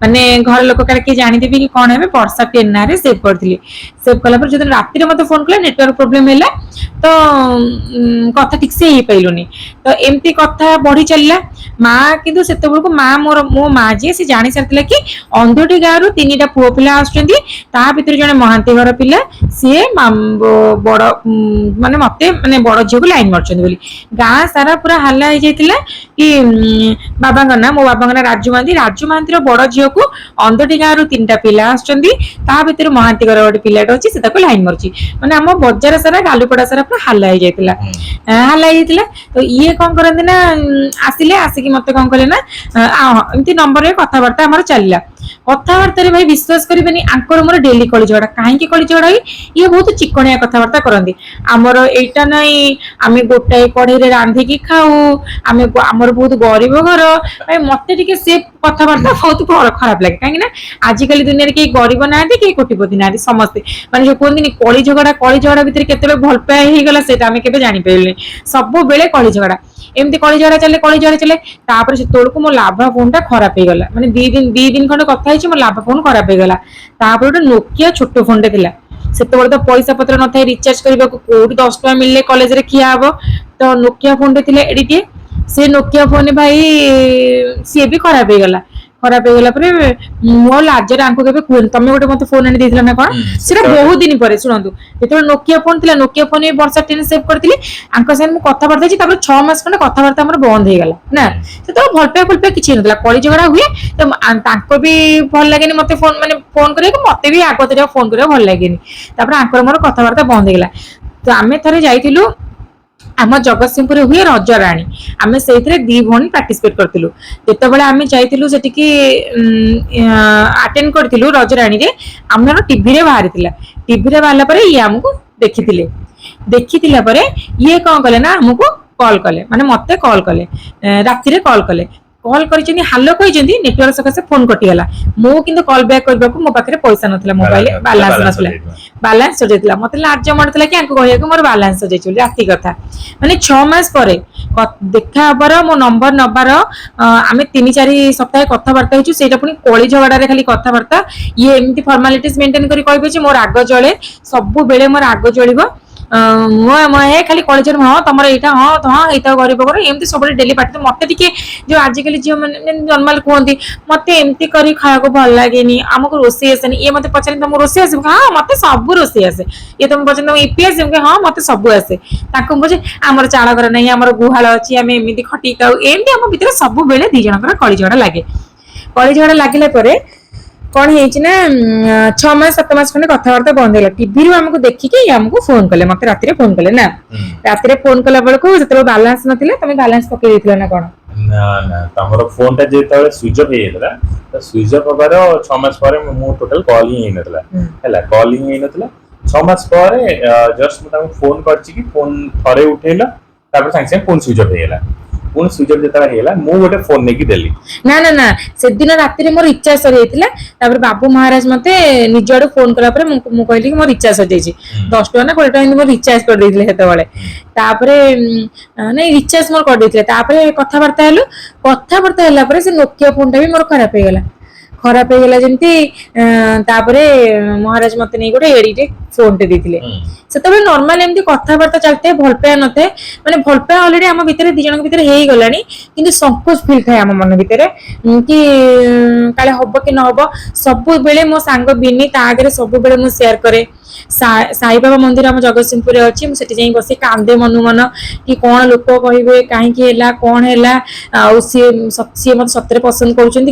ମାନେ ଘର ଲୋକ କାଳେ କିଏ ଜାଣିଦେବେ କି କଣ ହେବେ, ବର୍ଷା 10 ନାଁରେ ସେଭ୍ କରିଥିଲି। ସେଭ୍ କଲା ପରେ ଯେତେବେଳେ ରାତିରେ ମତେ ଫୋନ କଲେ, ନେଟୱାର୍କ ପ୍ରୋବ୍ଲେମ ହେଲା, ତ କଥା ଠିକ ସେ ହେଇପାରିଲୁନି। ତ ଏମିତି କଥା ବଢି ଚାଲିଲା। ମା କିନ୍ତୁ ସେତେବେଳକୁ ମା ମୋର, ମୋ ମା ଯିଏ, ସେ ଜାଣି ସାରିଥିଲା କି ଅନ୍ଧଟି ଗାଁରୁ ତିନିଟା ପୁଅ ପିଲା ଆସୁଛନ୍ତି, ତା ଭିତରୁ ଜଣେ ମହାନ୍ତି ଘର ପିଲା, ସିଏ ବଡ ମାନେ ମତେ, ମାନେ ବଡ ଝିଅକୁ ଲାଇନ ମାରୁଛନ୍ତି ବୋଲି। ଗାଁ ସାରା ପୁରା ହାଲା ହେଇଯାଇଥିଲା କି ବାବାଙ୍କ ନାଁ, ମୋ ବାବାଙ୍କ ନାଁ ରାଜୁ ମହାନ୍ତି, ରାଜୁ ମହାନ୍ତିର ବଡ ଝିଅକୁ ଅନ୍ଧଟି ଗାଁରୁ ତିନିଟା ପିଲା ଆସୁଛନ୍ତି, ତା ଭିତରୁ ମହାନ୍ତି ଘର ଗୋଟେ ପିଲାଟା ଅଛି, ସେ ତାକୁ ଲାଇନ ମାରୁଛି। ମାନେ ଆମ ବଜାର ସାରା, ଗାଲୁପଡା ସାରା ପୁରା ହାଲା ହେଇଯାଇଥିଲା। ହାଲା ହେଇଯାଇଥିଲା। ତ ଇଏ କଣ କରନ୍ତି ନା, ଆସିଲେ, ଆସିକି ମତେ କଣ କଲେ ନା, ଏମିତି ନମ୍ବରରେ କଥାବାର୍ତ୍ତା ଆମର ଚାଲିଲା। କଥାବାର୍ତ୍ତାରେ ଭାଇ ବିଶ୍ୱାସ କରିବେନି, ଆଙ୍କର ମୋର ଡେଲି କଳି ଝଗଡା। କାହିଁକି କଳି ଝଗଡା ହୁଏ? ଇଏ ବହୁତ ଚିକଣିଆ କଥାବାର୍ତ୍ତା କରନ୍ତି। ଆମର ଏଇଟା ନାଇଁ, ଆମେ ଗୋଟାଏ କଢେଇରେ ରାନ୍ଧିକି ଖାଉ, ଆମେ ଆମର ବହୁତ ଗରିବ ଘର। ଭାଇ ମତେ ଟିକେ ସେ କଥାବାର୍ତ୍ତା ବହୁତ ଖରାପ ଲାଗେ, କାହିଁକି ନା ଆଜିକାଲି ଦୁନିଆରେ କେହି ଗରିବ ନାହାନ୍ତି, କେହି କୋଟିପତି ନାହାନ୍ତି। ସମସ୍ତେ ମାନେ ଯୋଉ କୁହନ୍ତିନି କଳି ଝଗଡା, କଳି ଝଗଡା ଭିତରେ କେତେବେଳେ ଭଲ ପାଇବା ହେଇଗଲା ସେଇଟା ଆମେ କେବେ ଜାଣିପାରିଲୁନି। ସବୁବେଳେ କଳି ଝଗଡା, ଏମିତି କଳି ଝଗଡା ଚାଲେ, କଳି ଝଗଡା ଚାଲେ। ତାପରେ ସେତେବେଳକୁ ମୋ ଲାଭା ଫୋନ ଟା ଖରାପ ହେଇଗଲା। ମାନେ 2 ଦିନ ଖଣ୍ଡେ କଥା ହେଇଛି, ମୋ ଲାଭା ଫୋନ ଖରାପ ହେଇଗଲା। ତାପରେ ଗୋଟେ ନୋକିଆ ଛୋଟ ଫୋନଟେ ଥିଲା। ସେତେବେଳେ ତ ପଇସା ପତ୍ର ନଥାଏ ରିଚାର୍ଜ କରିବାକୁ, କୋଉଠି 10 ଟଙ୍କା ମିଳିଲେ କଲେଜରେ ଖିଆ ହବ। ତ ନୋକିଆ ଫୋନଟେ ଥିଲା ଏଡିଟିଏ। ସେ ନୋକିଆ ଫୋନ ଭାଇ ସିଏ ବି ଖରାପ ହେଇଗଲା। ଖରାପ ହେଇଗଲା ପରେ ମୁଁ ଆଉ ଲାଜରେ ଆଙ୍କୁ କେବେ କୁହେନି। ତମେ ଗୋଟେ ମତେ ଫୋନ ଆଣି ଦେଇଥିଲ ନା କଣ? ସେଟା ବହୁତ ଦିନ ପରେ। ଶୁଣନ୍ତୁ, ଯେତେବେଳେ ନୋକିଆ ଫୋନ ଥିଲା, ନୋକିଆ ଫୋନ ବି ବର୍ଷା 10 ସେଭ୍ କରିଥିଲି। ଆଙ୍କ ସାଙ୍ଗରେ ମୁଁ କଥାବାର୍ତ୍ତା ହେଇଛି, ତାପରେ 6 ମାସ ଖଣ୍ଡେ କଥାବାର୍ତ୍ତା ଆମର ବନ୍ଦ ହେଇଗଲା ନା। ସେତେବେଳେ ଭଲ ପାଇବା ଭଲ ପାଇବା କିଛି ହେଇନଥିଲା, କଳି ଝଗଡା ହୁଏ। ତ ତାଙ୍କ ବି ଭଲ ଲାଗେନି ମତେ ଫୋନ ମାନେ ଫୋନ କରିବାକୁ, ମତେ ବି ଆଗତୁରିଆ ଫୋନ କରିବାକୁ ଭଲ ଲାଗେନି। ତାପରେ ଆଙ୍କର ମୋର କଥାବାର୍ତ୍ତା ବନ୍ଦ ହେଇଗଲା। ତ ଆମେ ଥରେ ଯାଇଥିଲୁ, ଆମ ଜଗତସିଂହପୁରରେ ହୁଏ ରଜରାଣୀ, ଆମେ ସେଇଥିରେ ଦି ଭଉଣୀ ପାର୍ଟିସିପେଟ କରିଥିଲୁ। ଯେତେବେଳେ ଆମେ ଯାଇଥିଲୁ ସେଠିକି ଆଟେଣ୍ଡ କରିଥିଲୁ ରଜରାଣୀରେ, ଆମର ଟିଭିରେ ବାହାରିଥିଲା। ଟିଭିରେ ବାହାରିଲା ପରେ ଇଏ ଆମକୁ ଦେଖିଥିଲେ। ଦେଖିଥିଲା ପରେ ଇଏ କଣ କଲେ ନା ଆମକୁ କଲ୍ କଲେ, ମାନେ ମତେ କଲ୍ କଲେ, ରାତିରେ କଲ୍ କଲେ। କଲ୍ କରିଛନ୍ତି, ହାଲୋ କହିଛନ୍ତି, ନେଟୱାର୍କ ସକାଶେ ଫୋନ କଟିଗଲା। ମୁଁ କିନ୍ତୁ କଲ୍ ବ୍ୟାକ୍ କରିବାକୁ ମୋ ପାଖରେ ପଇସା ନଥିଲା, ମୋବାଇଲ ବାଲାନ୍ସ ନଥିଲା, ବାଲାନ୍ସ ସରିଯାଇଥିଲା। ମତେ ଲାଜ ମାଡୁଥିଲା କି ଆଙ୍କୁ କହିବାକୁ ମୋର ବାଲାନ୍ସ ସରିଯାଇଛି ବୋଲି। ରାତି କଥା, ମାନେ 6 ମାସ ପରେ ଦେଖା ହବାର, ମୋ ନମ୍ବର ନବାର, ଆମେ 3-4 ସପ୍ତାହ କଥାବାର୍ତ୍ତା ହେଇଛୁ। ସେଇଟା ପୁଣି କଳି ଝଗଡାରେ ଖାଲି କଥାବାର୍ତ୍ତା। ଇଏ ଏମିତି ଫର୍ମାଲିଟିଜ ମେଣ୍ଟେନ କରି କହିବେ ଯେ ମୋ ରାଗ ଜଳେ, ସବୁବେଳେ ମୋ ରାଗ ଜଳିବ, ମୁଁ ହେ ଖାଲି କଳି ଝଗଡା, ହଁ ତମର ଏଇଟା, ହଁ ହଁ ଏଇଟା ଗରିବ ଘର, ଏମିତି ସବୁବେଳେ ଡେଲି ପାଟି। ମତେ ଟିକେ ଯୋଉ ଆଜିକାଲି ଝିଅ ମାନେ ନର୍ମାଲ କୁହନ୍ତି, ମତେ ଏମିତି କରି ଖାଇବାକୁ ଭଲ ଲାଗେନି, ଆମକୁ ରୋଷେଇ ଆସେନି। ଇଏ ମତେ ପଚାରନ୍ତି ତମକୁ ରୋଷେଇ ଆସେ? ହଁ, ମତେ ସବୁ ରୋଷେଇ ଆସେ। ଇଏ ତମକୁ ପଚାରନ୍ତି ତମକୁ ଇପି ଆସେ? ମୁଁ କହେ, ହଁ ମତେ ସବୁ ଆସେ। ତାଙ୍କୁ ମୁଁ ପଚାରେ ଆମର ଚାଳ ଘର ନାହିଁ, ଆମର ଗୁହାଳ ଅଛି, ଆମେ ଏମିତି ଖଟିକି ଖାଉ। ଏମିତି ଆମ ଭିତରେ ସବୁବେଳେ ଦି ଜଣଙ୍କର କଳି ଝଗଡା ଲାଗେ। କଳି ଝଗଡା ଲାଗିଲା ପରେ କଣ ହେଇଛି ନା 6 ମାସ 7 ମାସ ଖଣ୍ଡେ କଥାବାର୍ତ୍ତା ବନ୍ଦ ହେଇଗଲା। ଟିଭିରୁ ଆମକୁ ଦେଖିକି ଇଏ ଆମକୁ ଫୋନ କଲେ, ମତେ ରାତିରେ ଫୋନ କଲେ ନା। ରାତିରେ ଫୋନ କଲା ବେଳକୁ ଯେତେବେଳେ ବାଲାନ୍ସ ନଥିଲା, ତମେ ବାଲାନ୍ସ ପକେଇ ଦେଇଥିଲ ନା କଣ? ନା ନା, ତମର ଫୋନ ଟା ଯେତେବେଳେ ସୁଇଚ୍ ଅଫ୍ ହେଇଯାଇଥିଲା, ତ ସୁଇଚ୍ ଅଫ୍ ହବାର 6 ମାସ ପରେ ମୁଁ ଟୋଟାଲ କଲ୍ ହିଁ ହେଇନଥିଲା। ହେଲା, କଲ୍ ହିଁ ହେଇନଥିଲା। 6 ମାସ ପରେ ଜଷ୍ଟ ମୁଁ ତାଙ୍କୁ ଫୋନ କରିଛି କି ଫୋନ ଥରେ ଉଠେଇଲା, ତାପରେ ସାଙ୍ଗେ ସାଙ୍ଗେ ଫୋନ ସୁଇଚ୍ ଅଫ୍ ହେଇଗଲା। ପୁଣି ସୁଇଚ୍ ଅଫ୍ ଯେତେବେଳେ ହେଇଗଲା, ମୁଁ ଗୋଟେ ଫୋନ ନେଇକି ଦେଲି। ନା ନା ନା, ସେଦିନ ରାତିରେ ମୋର ରିଚାର୍ଜ ସରିଯାଇଥିଲା। ତାପରେ ବାବୁ ମହାରାଜ ମତେ ନିଜ ଆଡୁ ଫୋନ କଲା ପରେ ମୁଁ କହିଲି କି ମୋର ରିଚାର୍ଜ ସରିଯାଇଛି। 10 ଟଙ୍କା ନା 20 ଟଙ୍କା ଏମିତି ମୋର ରିଚାର୍ଜ କରିଦେଇଥିଲେ ସେତେବେଳେ। ତାପରେ ନାଇଁ, ରିଚାର୍ଜ ମୋର କରିଦେଇଥିଲେ। ତାପରେ କଥାବାର୍ତ୍ତା ହେଲୁ। କଥାବାର୍ତ୍ତା ହେଲା ପରେ ସେ ନୋକିଆ ଫୋନ ଟା ବି ମୋର ଖରାପ ହେଇଗଲା। ଖରାପ ହେଇଗଲା ଯେମିତି, ତାପରେ ମହାରାଜ ମତେ ନେଇ ଗୋଟେ ଏଡିଟେ ଫୋନ ଟେ ଦେଇଥିଲେ। ସେତେବେଳେ ନର୍ମାଲ ଏମିତି କଥାବାର୍ତ୍ତା ଚାଲିଥାଏ, ଭଲ ପାଇବା ନଥାଏ। ମାନେ ଭଲ ପାଇବା ଅଲରେଡି ଆମ ଭିତରେ ଦି ଜଣଙ୍କ ଭିତରେ ହେଇଗଲାଣି, କିନ୍ତୁ ସଙ୍କୋଚ ଫିଲ୍ ଥାଏ ଆମ ମନ ଭିତରେ, କି କାଳେ ହବ କି ନ ହବ। ସବୁବେଳେ ମୋ ସାଙ୍ଗ ବିନି, ତା ଆଗରେ ସବୁବେଳେ ମୁଁ ସେୟାର କରେ। ସାଇବାବା ମନ୍ଦିର ଆମ ଜଗତସିଂହପୁରରେ ଅଛି, ମୁଁ ସେଠି ଯାଇ ବସି କାନ୍ଦେ ମନୁ ମନ କି କଣ ଲୋକ କହିବେ, କାହିଁକି ହେଲା, କଣ ହେଲା, ଆଉ ସିଏ ମତେ ସତରେ ପସନ୍ଦ କରୁଛନ୍ତି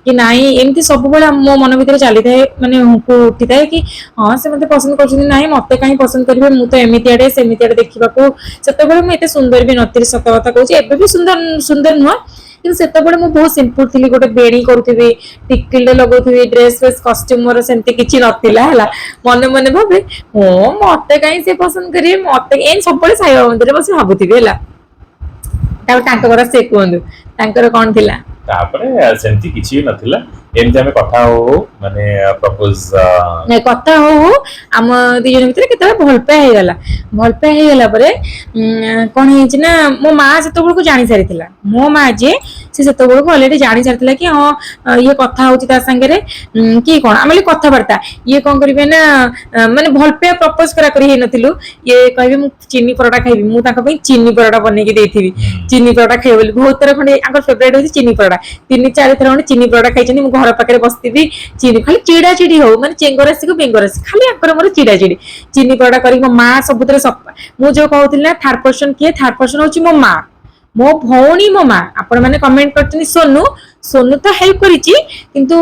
କି ନାଇଁ। ଏମିତି ସବୁବେଳେ ମୋ ମନ ଭିତରେ ଚାଲିଥାଏ, ମାନେ ହୁଙ୍କୁ ଉଠିଥାଏ କି ହଁ ସେ ମତେ ପସନ୍ଦ କରୁଛନ୍ତି, ନାହିଁ ମତେ କାହିଁ ପସନ୍ଦ କରିବେ, ମୁଁ ତ ଏମିତି ଆଡେ ସେମିତି ଆଡେ ଦେଖିବାକୁ। ସେତେବେଳେ ମୁଁ ଏତେ ସୁନ୍ଦର ବି ନଥିଲି, ସତ କଥା କହୁଛି। ଏବେ ବି ସୁନ୍ଦର ସୁନ୍ଦର ନୁହଁ, କିନ୍ତୁ ସେତେବେଳେ ମୁଁ ବହୁତ ସିମ୍ପଲ ଥିଲି। ଗୋଟେ ବେଣୀ କରୁଥିବି, ଟିକିଲଟେ ଲଗଉଥିବି, ଡ୍ରେସ ଫ୍ରେସ୍ କଷ୍ଟ୍ୟୁମ ମୋର ସେମିତି କିଛି ନଥିଲା। ହେଲା, ମନେ ମନେ ଭାବେ ହଁ ମତେ କାହିଁ ସେ ପସନ୍ଦ କରିବେ, ମତେ ଏମିତି ସବୁବେଳେ ସାଇବାବା ମନ୍ଦିରରେ ବସି ଭାବୁଥିବି। ହେଲା, ତାପରେ ତାଙ୍କ କଥା ସେ କୁହନ୍ତୁ, ତାଙ୍କର କଣ ଥିଲା? ତାପରେ ସେମିତି କିଛି ବି ନଥିଲା। ଏମିତି ଆମେ କଥା ହଉ ହଉ ମାନେ ପ୍ରପୋଜ ନାଇଁ, କଥା ହଉ ହଉ ଆମ ଦି ଜଣ ଭିତରେ କେତେବେଳେ ଭଲ ପାଇବା ହେଇଗଲା। ଭଲ ପାଇବା ହେଇଗଲା ପରେ କଣ ହେଇଛି ନା ମୋ ମା ସେତେବେଳକୁ ଜାଣି ସାରିଥିଲା। ମୋ ମା ଯିଏ, ସେ ସେତେବେଳକୁ ଅଲରେଡି ଜାଣି ସାରିଥିଲା କି ହଁ ଇଏ କଥା ହଉଛି ତା ସାଙ୍ଗରେ, କି କଣ ଆମେ ବୋଲି କଥାବାର୍ତ୍ତା। ଇଏ କଣ କରିବେ ନା ମାନେ ଭଲ ପାଇବା ପ୍ରପୋଜ କରା କରି ହେଇନଥିଲୁ। ଇଏ କହିବେ ମୁଁ ଚିନି ପରଟା ଖାଇବି, ମୁଁ ତାଙ୍କ ପାଇଁ ଚିନି ପରଟା ବନେଇକି ଦେଇଥିବି, ଚିନି ପରଟା ଖାଇବେ ବୋଲି। ବହୁତ ଥର ଖଣ୍ଡେ, ଆଙ୍କର ଫେବରାଇଟ ହଉଛି ଚିନି ପରଟା, 3-4 ଥର ଖଣ୍ଡେ ଚିନି ପରଟା ଖାଇଛନ୍ତି। ମୁଁ ଘର ପାଖରେ ବସିଥିବି, ଚିନି ଖାଲି ଚିଡା ଚିଡି ହଉ, ମାନେ ଚେଙ୍ଗରାଶିକୁ ବେଙ୍ଗରାଶି, ଖାଲି ଆଙ୍କର ମୋର ଚିଡା ଚିଡି। ଚିନି ପରଟା କରିକି ମୋ ମା ସବୁଥିରେ ସଫା। ମୁଁ ଯୋଉ କହୁଥିଲି ନା ଥାର୍ଡ ପର୍ସନ କିଏ, ଥାର୍ଡ ପର୍ସନ ହଉଛି ମୋ ମା, ମୋ ଭଉଣୀ, ମୋ ମା। ଆପଣ ମାନେ କମେଣ୍ଟ କରିଛନ୍ତି ସୋନୁ, ସୋନୁ ତ ହେଲ୍ପ କରିଛି, କିନ୍ତୁ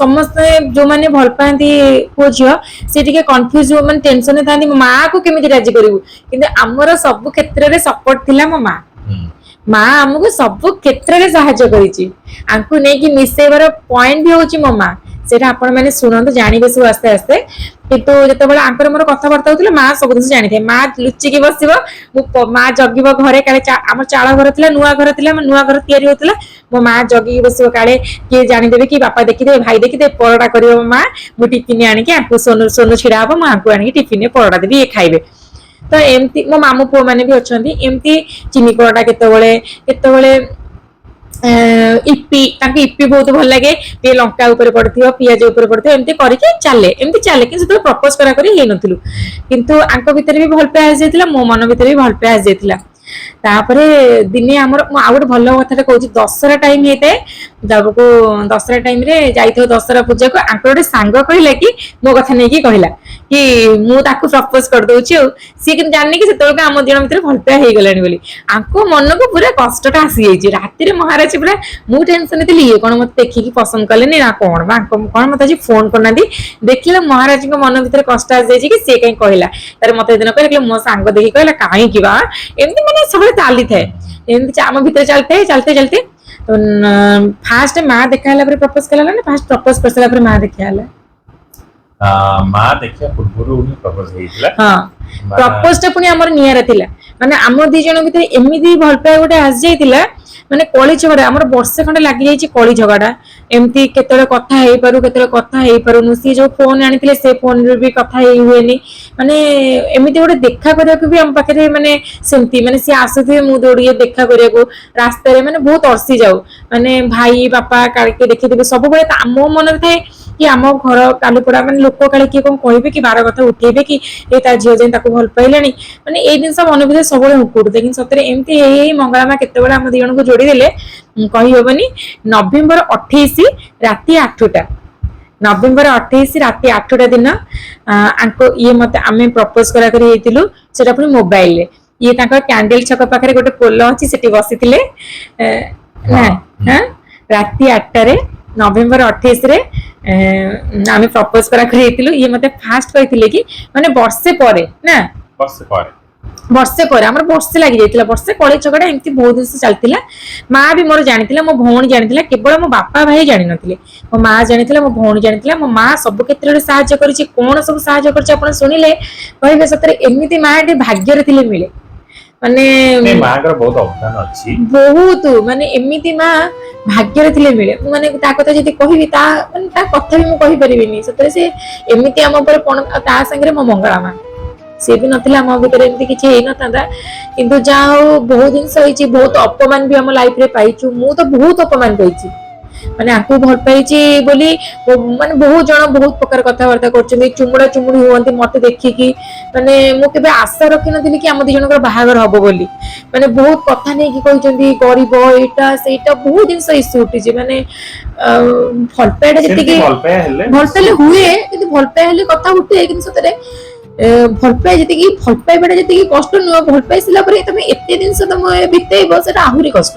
ସମସ୍ତେ ଯୋଉମାନେ ଭଲ ପାଆନ୍ତି ପୁଅ ଝିଅ, ସେ ଟିକେ କନଫ୍ୟୁଜ, ମାନେ ଟେନସନରେ ଥାନ୍ତି ମୋ ମାକୁ କେମିତି ରାଜି କରିବୁ। କିନ୍ତୁ ଆମର ସବୁ କ୍ଷେତ୍ରରେ ସପୋର୍ଟ ଥିଲା ମୋ ମା। ମା ଆମକୁ ସବୁ କ୍ଷେତ୍ରରେ ସାହାଯ୍ୟ କରିଛି। ଆଙ୍କୁ ନେଇକି ମିଶେଇବାର ପଏଣ୍ଟ ବି ହଉଛି ମୋ ମା। ସେଇଟା ଆପଣ ମାନେ ଶୁଣନ୍ତୁ, ଜାଣିବେ ସବୁ ଆସ୍ତେ ଆସ୍ତେ। କିନ୍ତୁ ଯେତେବେଳେ ଆଙ୍କର ମୋର କଥାବାର୍ତ୍ତା ହଉଥିଲେ, ମା ସବୁ ଜିନିଷ ଜାଣିଥାଏ। ମା ଲୁଚିକି ବସିବ, ମୁଁ ମା ଜଗିବ ଘରେ, କାଳେ ଆମର ଚାଳ ଘର ଥିଲା, ନୂଆ ଘର ଥିଲା, ନୂଆ ଘର ତିଆରି ହଉଥିଲା। ମୋ ମା ଜଗିକି ବସିବ, କାଳେ କିଏ ଜାଣିଦେବେ କି ବାପା ଦେଖିଦେବେ, ଭାଇ ଦେଖିଦେବେ, ପରଟା କରିବ ମୋ ମା। ମୁଁ ଟିଫିନ ଆଣିକି ଆଙ୍କୁ, ସୋନୁ ସୋନୁ ଛିଡା ହବ, ମୁଁ ଆଙ୍କୁ ଆଣିକି ଟିଫିନରେ ପରଟା ଦେବି, ଇଏ ଖାଇବେ। ତ ଏମିତି ମୋ ମାମୁଁ ପୁଅ ମାନେ ବି ଅଛନ୍ତି। ଏମିତି ଚିନି ପରଟା, କେତେବେଳେ କେତେବେଳେ ଇପି, ତାଙ୍କୁ ଇପି ବହୁତ ଭଲ ଲାଗେ, ଟିକେ ଲଙ୍କା ଉପରେ ପଡିଥିବ, ପିଆଜ ଉପରେ ପଡିଥିବ, ଏମିତି କରିକି ଚାଲେ, ଏମିତି ଚାଲେ। କିନ୍ତୁ ସେତେବେଳେ ପ୍ରପୋଜ କରା କରି ହେଇନଥିଲୁ, କିନ୍ତୁ ଆଙ୍କ ଭିତରେ ବି ଭଲ ପାଇବା ଆସିଯାଇଥିଲା, ମୋ ମନ ଭିତରେ ବି ଭଲ ପାଇବା ଆସିଯାଇଥିଲା। ତାପରେ ଦିନେ ଆମର, ମୁଁ ଆଉ ଗୋଟେ ଭଲ କଥାଟା କହୁଛି, ଦଶହରା ଟାଇମ ହେଇଥାଏ। ତାପରକୁ ଦଶହରା ଟାଇମରେ ଯାଇଥିବ ଦଶହରା ପୂଜାକୁ, ଆଙ୍କର ଗୋଟେ ସାଙ୍ଗ କହିଲା କି, ମୋ କଥା ନେଇକି କହିଲା କି ମୁଁ ତାକୁ ପ୍ରପୋଜ କରିଦଉଛି। ଆଉ ସିଏ କିନ୍ତୁ ଜାଣିନି କି ସେତେବେଳକୁ ଆମ 2 ଜଣ ଭିତରେ ଭଲ ପାଇବା ହେଇଗଲାଣି ବୋଲି। ଆଙ୍କ ମନକୁ ପୁରା କଷ୍ଟଟା ଆସିଯାଇଛି। ରାତିରେ ମହାରାଜ ପୁରା, ମୁଁ ଟେନସନ ଥିଲି, ଇଏ କଣ ମତେ ଦେଖିକି ପସନ୍ଦ କଲେନି ନା କଣ ବା, ଆଙ୍କ କଣ ମତେ ଆଜି ଫୋନ କରୁନାହାନ୍ତି। ଦେଖିଲେ ମହାରାଜଙ୍କ ମନ ଭିତରେ କଷ୍ଟ ଆସିଯାଇଛି କି ସିଏ କାହିଁ କହିଲା। ତାରେ ମତେ ଏଦିନ କହିଲା କି ମୋ ସାଙ୍ଗ ଦେଖିକି କହିଲା କାହିଁକି ବା, ଏମିତି ମାନେ ସବୁବେଳେ ଚାଲିଥାଏ, ଏମିତି ଆମ ଭିତରେ ଚାଲିଥାଏ, ଚାଲିଥାଏ ଚାଲିଥାଏ। ତ ଫାଷ୍ଟ ମା ଦେଖା ହେଲା ପରେ ପ୍ରପୋଜ କଲା ନା ଫାଷ୍ଟ ପ୍ରପୋଜ କରିସାରିଲା ପରେ ମା ଦେଖା ହେଲା? ମା ଦେଖିବା ପୂର୍ବରୁ ହିଁ ପ୍ରପୋଜ ହେଇଥିଲା। ହଁ, ପ୍ରପୋଜ ଟା ପୁଣି ଆମର ନିଆରା ଥିଲା। ମାନେ ଆମ 2 ଜଣ ଭିତରେ ଏମିତି ଭଲ ପାଇବା ଗୋଟେ ଆସିଯାଇଥିଲା, ମାନେ କଳି ଝଗଡା ଆମର ବର୍ଷେ ଖଣ୍ଡେ ଲାଗିଯାଇଛି। କଳି ଝଗଡା ଏମିତି କେତେବେଳେ କଥା ହେଇପାରୁ, କେତେବେଳେ କଥା ହେଇପାରୁନୁ। ସିଏ ଯୋଉ ଫୋନ ଆଣିଥିଲେ, ସେ ଫୋନରେ ବି କଥା ହେଇ ହୁଏନି। ମାନେ ଏମିତି ଗୋଟେ ଦେଖା କରିବାକୁ ବି ଆମ ପାଖରେ ମାନେ ସେମିତି, ମାନେ ସିଏ ଆସୁଥିବେ, ମୁଁ ଦୌଡ଼ିକି ଦେଖା କରିବାକୁ ରାସ୍ତାରେ, ମାନେ ବହୁତ ଅର୍ସି ଯାଉ। ମାନେ ଭାଇ ବାପା କାଳେ କିଏ ଦେଖିଥିବେ। ସବୁବେଳେ ମୋ ମନରେ ଥାଏ କି ଆମ ଘର କାଲୁପଡା, ମାନେ ଲୋକ କାଳେ କିଏ କଣ କହିବେ କି, ବାର କଥା ଉଠେଇବେ କି, ଏ ତା ଝିଅ ଯାଇ ତାକୁ ଭଲ ପାଇଲାଣି। ମାନେ ଏଇ ଜିନିଷ ମନ ଭିତରେ ସବୁବେଳେ ହୁକୁଡୁଥାଏ। କିନ୍ତୁ ସତରେ ଏମିତି ହେଇ ହେଇ ମଙ୍ଗଳା ମା କେତେବେଳେ ଆମ 2 ଜଣଙ୍କୁ ଯୋଡିଦେଲେ କହିହବନି। ନଭେମ୍ବର 28 ରାତି 8ଟା, ନଭେମ୍ବର 28 ରାତି 8ଟା ଦିନ ଆଙ୍କ ଇଏ ମତେ, ଆମେ ପ୍ରପୋଜ କରା କରି ହେଇଥିଲୁ। ସେଟା ପୁଣି ମୋବାଇଲରେ। ଇଏ ତାଙ୍କର କ୍ୟାଣ୍ଡେଲ ଛକ ପାଖରେ ଗୋଟେ ପୋଲ ଅଛି, ସେଠି ବସିଥିଲେ ନା? ହଁ, ରାତି 8ଟାରେ ନଭେମ୍ବର 28ରେ ଆମେ ପ୍ରପୋଜ କରା କରି ହେଇଥିଲୁ। ଇଏ ମତେ ଫାଷ୍ଟ କହିଥିଲେ କି, ମାନେ ବର୍ଷେ ପରେ ନା? ବର୍ଷେ ପରେ। ବର୍ଷେ ପରେ। ଆମର ବର୍ଷେ ଲାଗି ଯାଇଥିଲା, ବର୍ଷେ କଳି ଝଗଡା ଏମିତି ବହୁତ ଜିନିଷ ଚାଲିଥିଲା। ମା ବି ମୋର ଜାଣିଥିଲା, ମୋ ଭଉଣୀ ଜାଣିଥିଲା, କେବଳ ମୋ ବାପା ଭାଇ ଜାଣିନଥିଲେ। ମୋ ମା ଜାଣିଥିଲା, ମୋ ଭଉଣୀ ଜାଣିଥିଲା। ମୋ ମା ସବୁ କ୍ଷେତ୍ରରେ ସାହାଯ୍ୟ କରିଛି। କଣ ସବୁ ସାହାଯ୍ୟ କରିଛି ଆପଣ ଶୁଣିଲେ କହିବେ, ସତରେ ଏମିତି ମା ଟି ଭାଗ୍ୟରେ ଥିଲେ ମିଳେ। ମାନେ ନାଇଁ, ମାଙ୍କର ବହୁତ ଅବଦାନ ଅଛି। ବହୁତ, ମାନେ ଏମିତି ମା ଭାଗ୍ୟରେ ଥିଲେ ମିଳେ। ମୁଁ ମାନେ ତା କଥା ଯଦି କହିବି, ତା ମାନେ ତା କଥା ବି ମୁଁ କହିପାରିବିନି। ସତରେ ସେ ଏମିତି ଆମ ଉପରେ ପଣ, ଆଉ ତା ସାଙ୍ଗରେ ମୋ ମଙ୍ଗଳା ମା, ସିଏ ବି ନଥିଲେ ଆମ ଭିତରେ ଏମିତି କିଛି ହେଇନଥାନ୍ତା। କିନ୍ତୁ ଯାହା ହଉ, ବହୁତ ଜିନିଷ ହେଇଛି, ବହୁତ ଅପମାନ ବି ଆମ ଲାଇଫରେ ପାଇଛୁ। ମୁଁ ତ ବହୁତ ଅପମାନ ପାଇଛି। ମାନେ ଆଙ୍କୁ ଭଲ ପାଇଛି ବୋଲି ମାନେ ବହୁତ ଜଣ ବହୁତ ପ୍ରକାର କଥାବାର୍ତ୍ତା କରୁଛନ୍ତି, ଚୁମୁଡ଼ା ଚୁମୁଡ଼ି ହୁଅନ୍ତି ମତେ ଦେଖିକି। ମାନେ ମୁଁ କେବେ ଆଶା ରଖିନଥିଲି କି ଆମ 2 ଜଣଙ୍କର ବାହାଘର ହବ ବୋଲି। ମାନେ ବହୁତ କଥା ନେଇକି କହିଛନ୍ତି, ଗରିବ, ଏଇଟା ସେଇଟା, ବହୁତ ଜିନିଷ ଇସ୍ୟୁ ଉଠିଛି। ମାନେ ଭଲ ପାଇବାଟା ସେମିତି ଯେତିକି ଭଲ ପାଇବା ହେଲେ ଭଲ ପାଇଲେ ହୁଏ, କିନ୍ତୁ ଭଲ ପାଇବା ହେଲେ କଥା ଉଠେ। କିନ୍ତୁ ସତରେ ଭଲ ପାଇବା ଯେତିକି, ଭଲ ପାଇବାଟା ଯେତିକି କଷ୍ଟ ନୁହଁ, ଭଲ ପାଇ ସାରିଲା ପରେ ତମେ ଏତେ ଜିନିଷ ତମେ ବିତେଇବ, ସେଟା ଆହୁରି କଷ୍ଟ।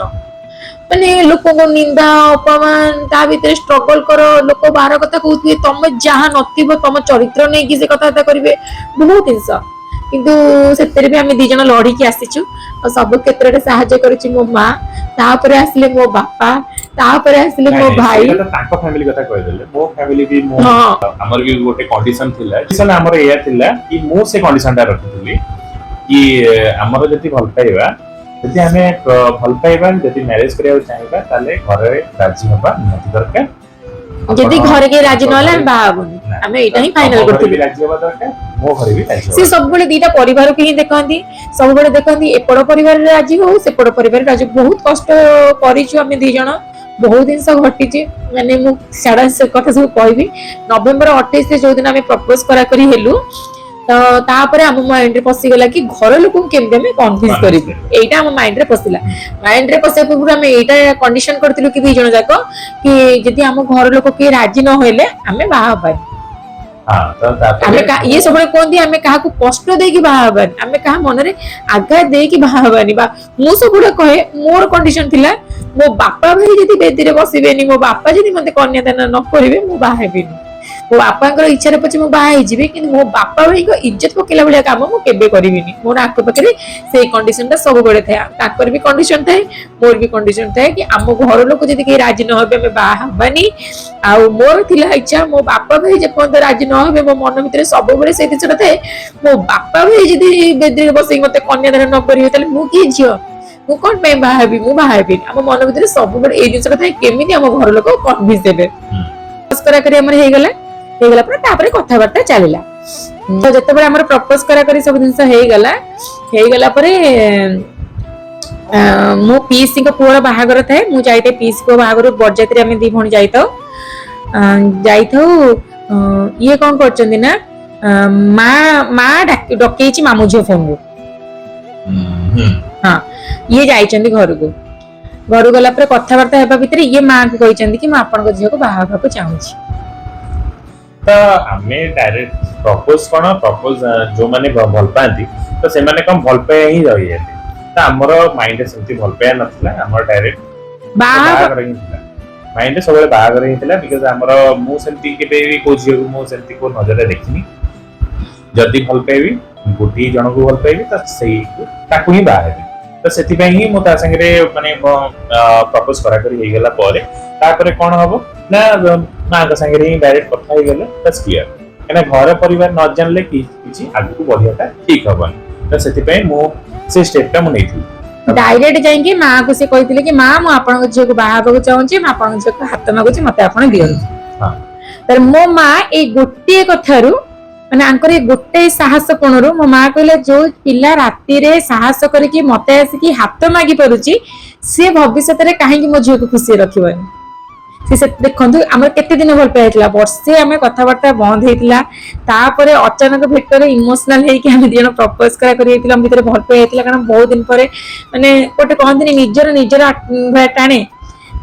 ମାନେ ଲୋକଙ୍କ ନିନ୍ଦା ଅପମାନ, ତା ଭିତରେ ଷ୍ଟ୍ରଗଲ କର, ଲୋକ ବାର କଥା କହୁଥିବେ, ତମେ ଯାହା ନଥିବ ତମ ଚରିତ୍ର ନେଇକି ସେ କଥାବାର୍ତ୍ତା କରିବେ, ବହୁତ ଜିନିଷ। କିନ୍ତୁ ସେଥିରେ ବି ଆମେ 2 ଜଣ ଲଢିକି ଆସିଛୁ। ଆଉ ସବୁ କ୍ଷେତ୍ରରେ ସାହାଯ୍ୟ କରିଛି ମୋ ମା, ତାପରେ ଆସିଲେ ମୋ ବାପା, ତାପରେ ଆସିଲେ ନାଇଁ, ମୋ ନାଇଁ, ଭାଇ। ସେଇଟା ତ ତାଙ୍କ ଫ୍ୟାମିଲି କଥା କହିଦେଲେ। ମୋ ଫ୍ୟାମିଲି ବି ମୁଁ ଆମର ବି ଗୋଟେ କଣ୍ଡିସନ ଥିଲା। କଣ୍ଡିସନ ଆମର ଏଇଆ ଥିଲା କି ମୁଁ ସେ କଣ୍ଡିସନ ଟା ରଖିଥିଲି କି ଆମର ଯଦି ଭଲ ପାଇବା, ଯଦି ଆମେ ଭଲ ପାଇବା, ଯଦି ମ୍ୟାରେଜ କରିବାକୁ ଚାହିଁବା, ତାହେଲେ ଘରେ ରାଜି ହବା ନିହାତି ଦରକାର। ଯଦି ଘରେ କେହି ରାଜି ନହେଲେ ଆମେ ବାହା ହବୁନି। ନା, ଆମେ ଏଇଟା ହିଁ ତମ ଫାଇନାଲ ଘରେ ବି କରିଥିଲୁ। ରାଜି ହବା ଦରକାର, ମୋ ଘରେ ବି ରାଜି ସେ ହବା ଦରକାର। ସବୁବେଳେ ଦିଟା ପରିବାରକୁ ହିଁ ଦେଖନ୍ତି। ସବୁବେଳେ ଦେଖନ୍ତି ଏପଟ ପରିବାରରେ ରାଜି ହଉ, ସେପଟ ପରିବାରରେ ରାଜି। ବହୁତ କଷ୍ଟ କରିଛୁ ଆମେ 2 ଜଣ, ବହୁତ ଜିନିଷ ଘଟିଛି। ମାନେ ମୁଁ ଛାଡ, ସେ କଥା ସବୁ କହିବି। ନଭେମ୍ବର 28ରେ ଯୋଉଦିନ ଆମେ ପ୍ରପୋଜ କରାକରି ହେଲୁ, ତ ତାପରେ ଆମ ମାଇଣ୍ଡରେ ପଶିଗଲା କି ଘର ଲୋକଙ୍କୁ କେମିତି ଆମେ କନଭିନ୍ସ କରିବୁ। ଏଇଟା ଆମ ମାଇଣ୍ଡରେ ପଶିଲା। ମାଇଣ୍ଡରେ ପଶିବା ପୂର୍ବରୁ ଆମେ ଏଇଟା କଣ୍ଡିସନ କରିଥିଲୁ କି 2 ଜଣ ଯାକ କି ଯଦି ଆମ ଘର ଲୋକ କିଏ ରାଜି ନ ହେଲେ ଆମେ ବାହା ହବାନି। ହଁ, ତ ତାପରେ ଆମେ ଇଏ ସବୁବେଳେ କୁହନ୍ତି, ଆମେ କାହାକୁ କଷ୍ଟ ଦେଇକି ବାହା ହବାନି, ଆମେ କାହା ମନରେ ଆଘାତ ଦେଇକି ବାହା ହବାନି। ବା ମୁଁ ସବୁବେଳେ କହେ, ମୋର କଣ୍ଡିସନ ଥିଲା, ମୋ ବାପା ଭାଇ ଯଦି ବେଦିରେ ବସିବେନି, ମୋ ବାପା ଯଦି ମତେ କନ୍ୟାଦାନ ନ କରିବେ, ମୁଁ ବାହା ହେବିନି। ମୋ ବାପାଙ୍କର ଇଚ୍ଛାରେ ପଛେ ମୁଁ ବାହା ହେଇଯିବି, କିନ୍ତୁ ମୋ ବାପା ଭାଇଙ୍କ ଇଜ୍ଜତ ପକେଇଲା ଭଳିଆ କାମ ମୁଁ କେବେ କରିବିନି। ମୋର ଆଙ୍କ ପାଖରେ ସେଇ କଣ୍ଡିସନ ଟା ସବୁବେଳେ ଥାଏ। ତାଙ୍କର ବି କଣ୍ଡିସନ ଥାଏ, ମୋର ବି କଣ୍ଡିସନ ଥାଏ କି ଆମ ଘର ଲୋକ ଯଦି କେହି ରାଜି ନ ହେବେ ଆମେ ବାହା ହବାନି। ଆଉ ମୋର ଥିଲା ଇଚ୍ଛା, ମୋ ବାପା ଭାଇ ଯେପର୍ଯ୍ୟନ୍ତ ରାଜି ନ ହେବେ, ମୋ ମନ ଭିତରେ ସବୁବେଳେ ସେଇ ଜିନିଷଟା ଥାଏ, ମୋ ବାପା ଭାଇ ଯଦି ବେଦିରେ ବସେଇକି ମତେ କନ୍ୟାଦାନ ନ କରିବେ ତାହେଲେ ମୁଁ କି ଝିଅ, ମୁଁ କଣ ପାଇଁ ବାହା ହେବି, ମୁଁ ବାହା ହେବିନି। ଆମ ମନ ଭିତରେ ସବୁବେଳେ ଏଇ ଜିନିଷଟା ଥାଏ, କେମିତି ଆମ ଘର ଲୋକ କନଭିନ୍ସ ହେବେ। ପ୍ରପୋଜ କରା କରି ଆମର ହେଇଗଲା। ହେଇଗଲା ପରେ ତାପରେ କଥାବାର୍ତ୍ତା ଚାଲିଲା। ତ ଯେତେବେଳେ ଆମର ପ୍ରପୋଜ କରା କରି ସବୁ ଜିନିଷ ହେଇଗଲା, ହେଇଗଲା ପରେ ମୋ ପିଇସିଙ୍କ ପୁଅର ବାହାଘର ଥାଏ, ମୁଁ ଯାଇଥାଏ ପିଇସି ପୁଅ ବାହାଘର। ବରଯାତ୍ରୀ ଆମେ ଦି ଭଉଣୀ ଯାଇଥାଉ, ଯାଇଥାଉ। ଇଏ କଣ କରୁଛନ୍ତି ନା, ମା ମା ଡକେଇଛି ମାମୁଁ ଝିଅ ଫୋନରୁ। ହଁ, ଇଏ ଯାଇଛନ୍ତି ଘରକୁ। ଘରକୁ ଗଲା ପରେ କଥାବାର୍ତ୍ତା ହେବା ଭିତରେ ଇଏ ମାଙ୍କୁ କହିଛନ୍ତି କି ମୁଁ ଆପଣଙ୍କ ଝିଅକୁ ବାହା ହେବାକୁ ଚାହୁଁଛି। ତ ଆମେ ଡାଇରେକ୍ଟ ପ୍ରପୋଜ କଣ, ପ୍ରପୋଜ ଯୋଉମାନେ ଭଲ ପାଆନ୍ତି ତ ସେମାନେ କଣ ଭଲ ପାଇବା ହିଁ ରହିଯାନ୍ତି। ତ ଆମର ମାଇଣ୍ଡରେ ସେମିତି ଭଲ ପାଇବା ନଥିଲା, ଆମର ଡାଇରେକ୍ଟ ବାହା ବାହାଘର ହିଁ ଥିଲା। ମାଇଣ୍ଡରେ ସବୁବେଳେ ବାହାଘର ହିଁ ଥିଲା, because ଆମର ମୁଁ ସେମିତି କେବେ ବି କୋଉ ଝିଅକୁ ମୁଁ ସେମିତି କୋଉ ନଜରରେ ଦେଖିନି। ଯଦି ଭଲ ପାଇବି, ଗୋଟିଏ ଜଣକୁ ଭଲ ପାଇବି, ତ ସେଇ ତାକୁ ହିଁ ବାହା ହେବି। ତ ସେଥିପାଇଁ ହିଁ ମୁଁ ତା ସାଙ୍ଗରେ ମାନେ ପ୍ରପୋଜ କରାକରି ହେଇଗଲା ପରେ ତାପରେ କଣ ହବ ନା, ମାଙ୍କ ସାଙ୍ଗରେ ହିଁ ଡାଇରେକ୍ଟ କଥା ହେଇଗଲେ ବାସ୍ କ୍ଲିୟର। କାହିଁକିନା ଘର ପରିବାର ନ ଜାଣିଲେ କିଛି ଆଗକୁ ବଢିବାଟା ଠିକ ହବନି। ତ ସେଥିପାଇଁ ମୁଁ ସେ ଷ୍ଟେପଟା ମୁଁ ନେଇଥିଲି। ଡାଇରେକ୍ଟ ଯାଇକି ମାକୁ ସେ କହିଥିଲେ କି ମା, ମୁଁ ଆପଣଙ୍କ ଝିଅକୁ ବାହା ହେବାକୁ ଚାହୁଁଛି, ମୁଁ ଆପଣଙ୍କ ଝିଅକୁ ହାତ ମାଗୁଛି, ମତେ ଆପଣ ଦିଅନ୍ତୁ। ତାପରେ ମୋ ମା ଏଇ ଗୋଟିଏ କଥାରୁ, ମାନେ ଆଙ୍କର ଏଇ ଗୋଟେ ସାହସ ପଣରୁ ମୋ ମା କହିଲା, ଯୋଉ ପିଲା ରାତିରେ ସାହସ କରିକି ମତେ ଆସିକି ହାତ ମାଗି ପାରୁଛି, ସିଏ ଭବିଷ୍ୟତରେ କାହିଁକି ମୋ ଝିଅକୁ ଖୁସିରେ ରଖିବନି। ସେ ଦେଖନ୍ତୁ, ଆମର କେତେ ଦିନ ଭଲ ପାଇଥିଲା, ବର୍ଷେ ଆମେ କଥାବାର୍ତ୍ତା ବନ୍ଦ ହେଇଥିଲା। ତାପରେ ଅଚାନକ ଭେଟରେ ଇମୋସନାଲ ହେଇକି ଆମେ ଦି ଜଣ ପ୍ରପୋଜ କରା କରି ହେଇଥିଲା। ଆମ ଭିତରେ ଭଲ ପାଇବା ହେଇଥିଲା, କାରଣ ବହୁତ ଦିନ ପରେ ମାନେ ଗୋଟେ କହନ୍ତିନି ନିଜର ନିଜର ଭଳିଆ ଟାଣେ।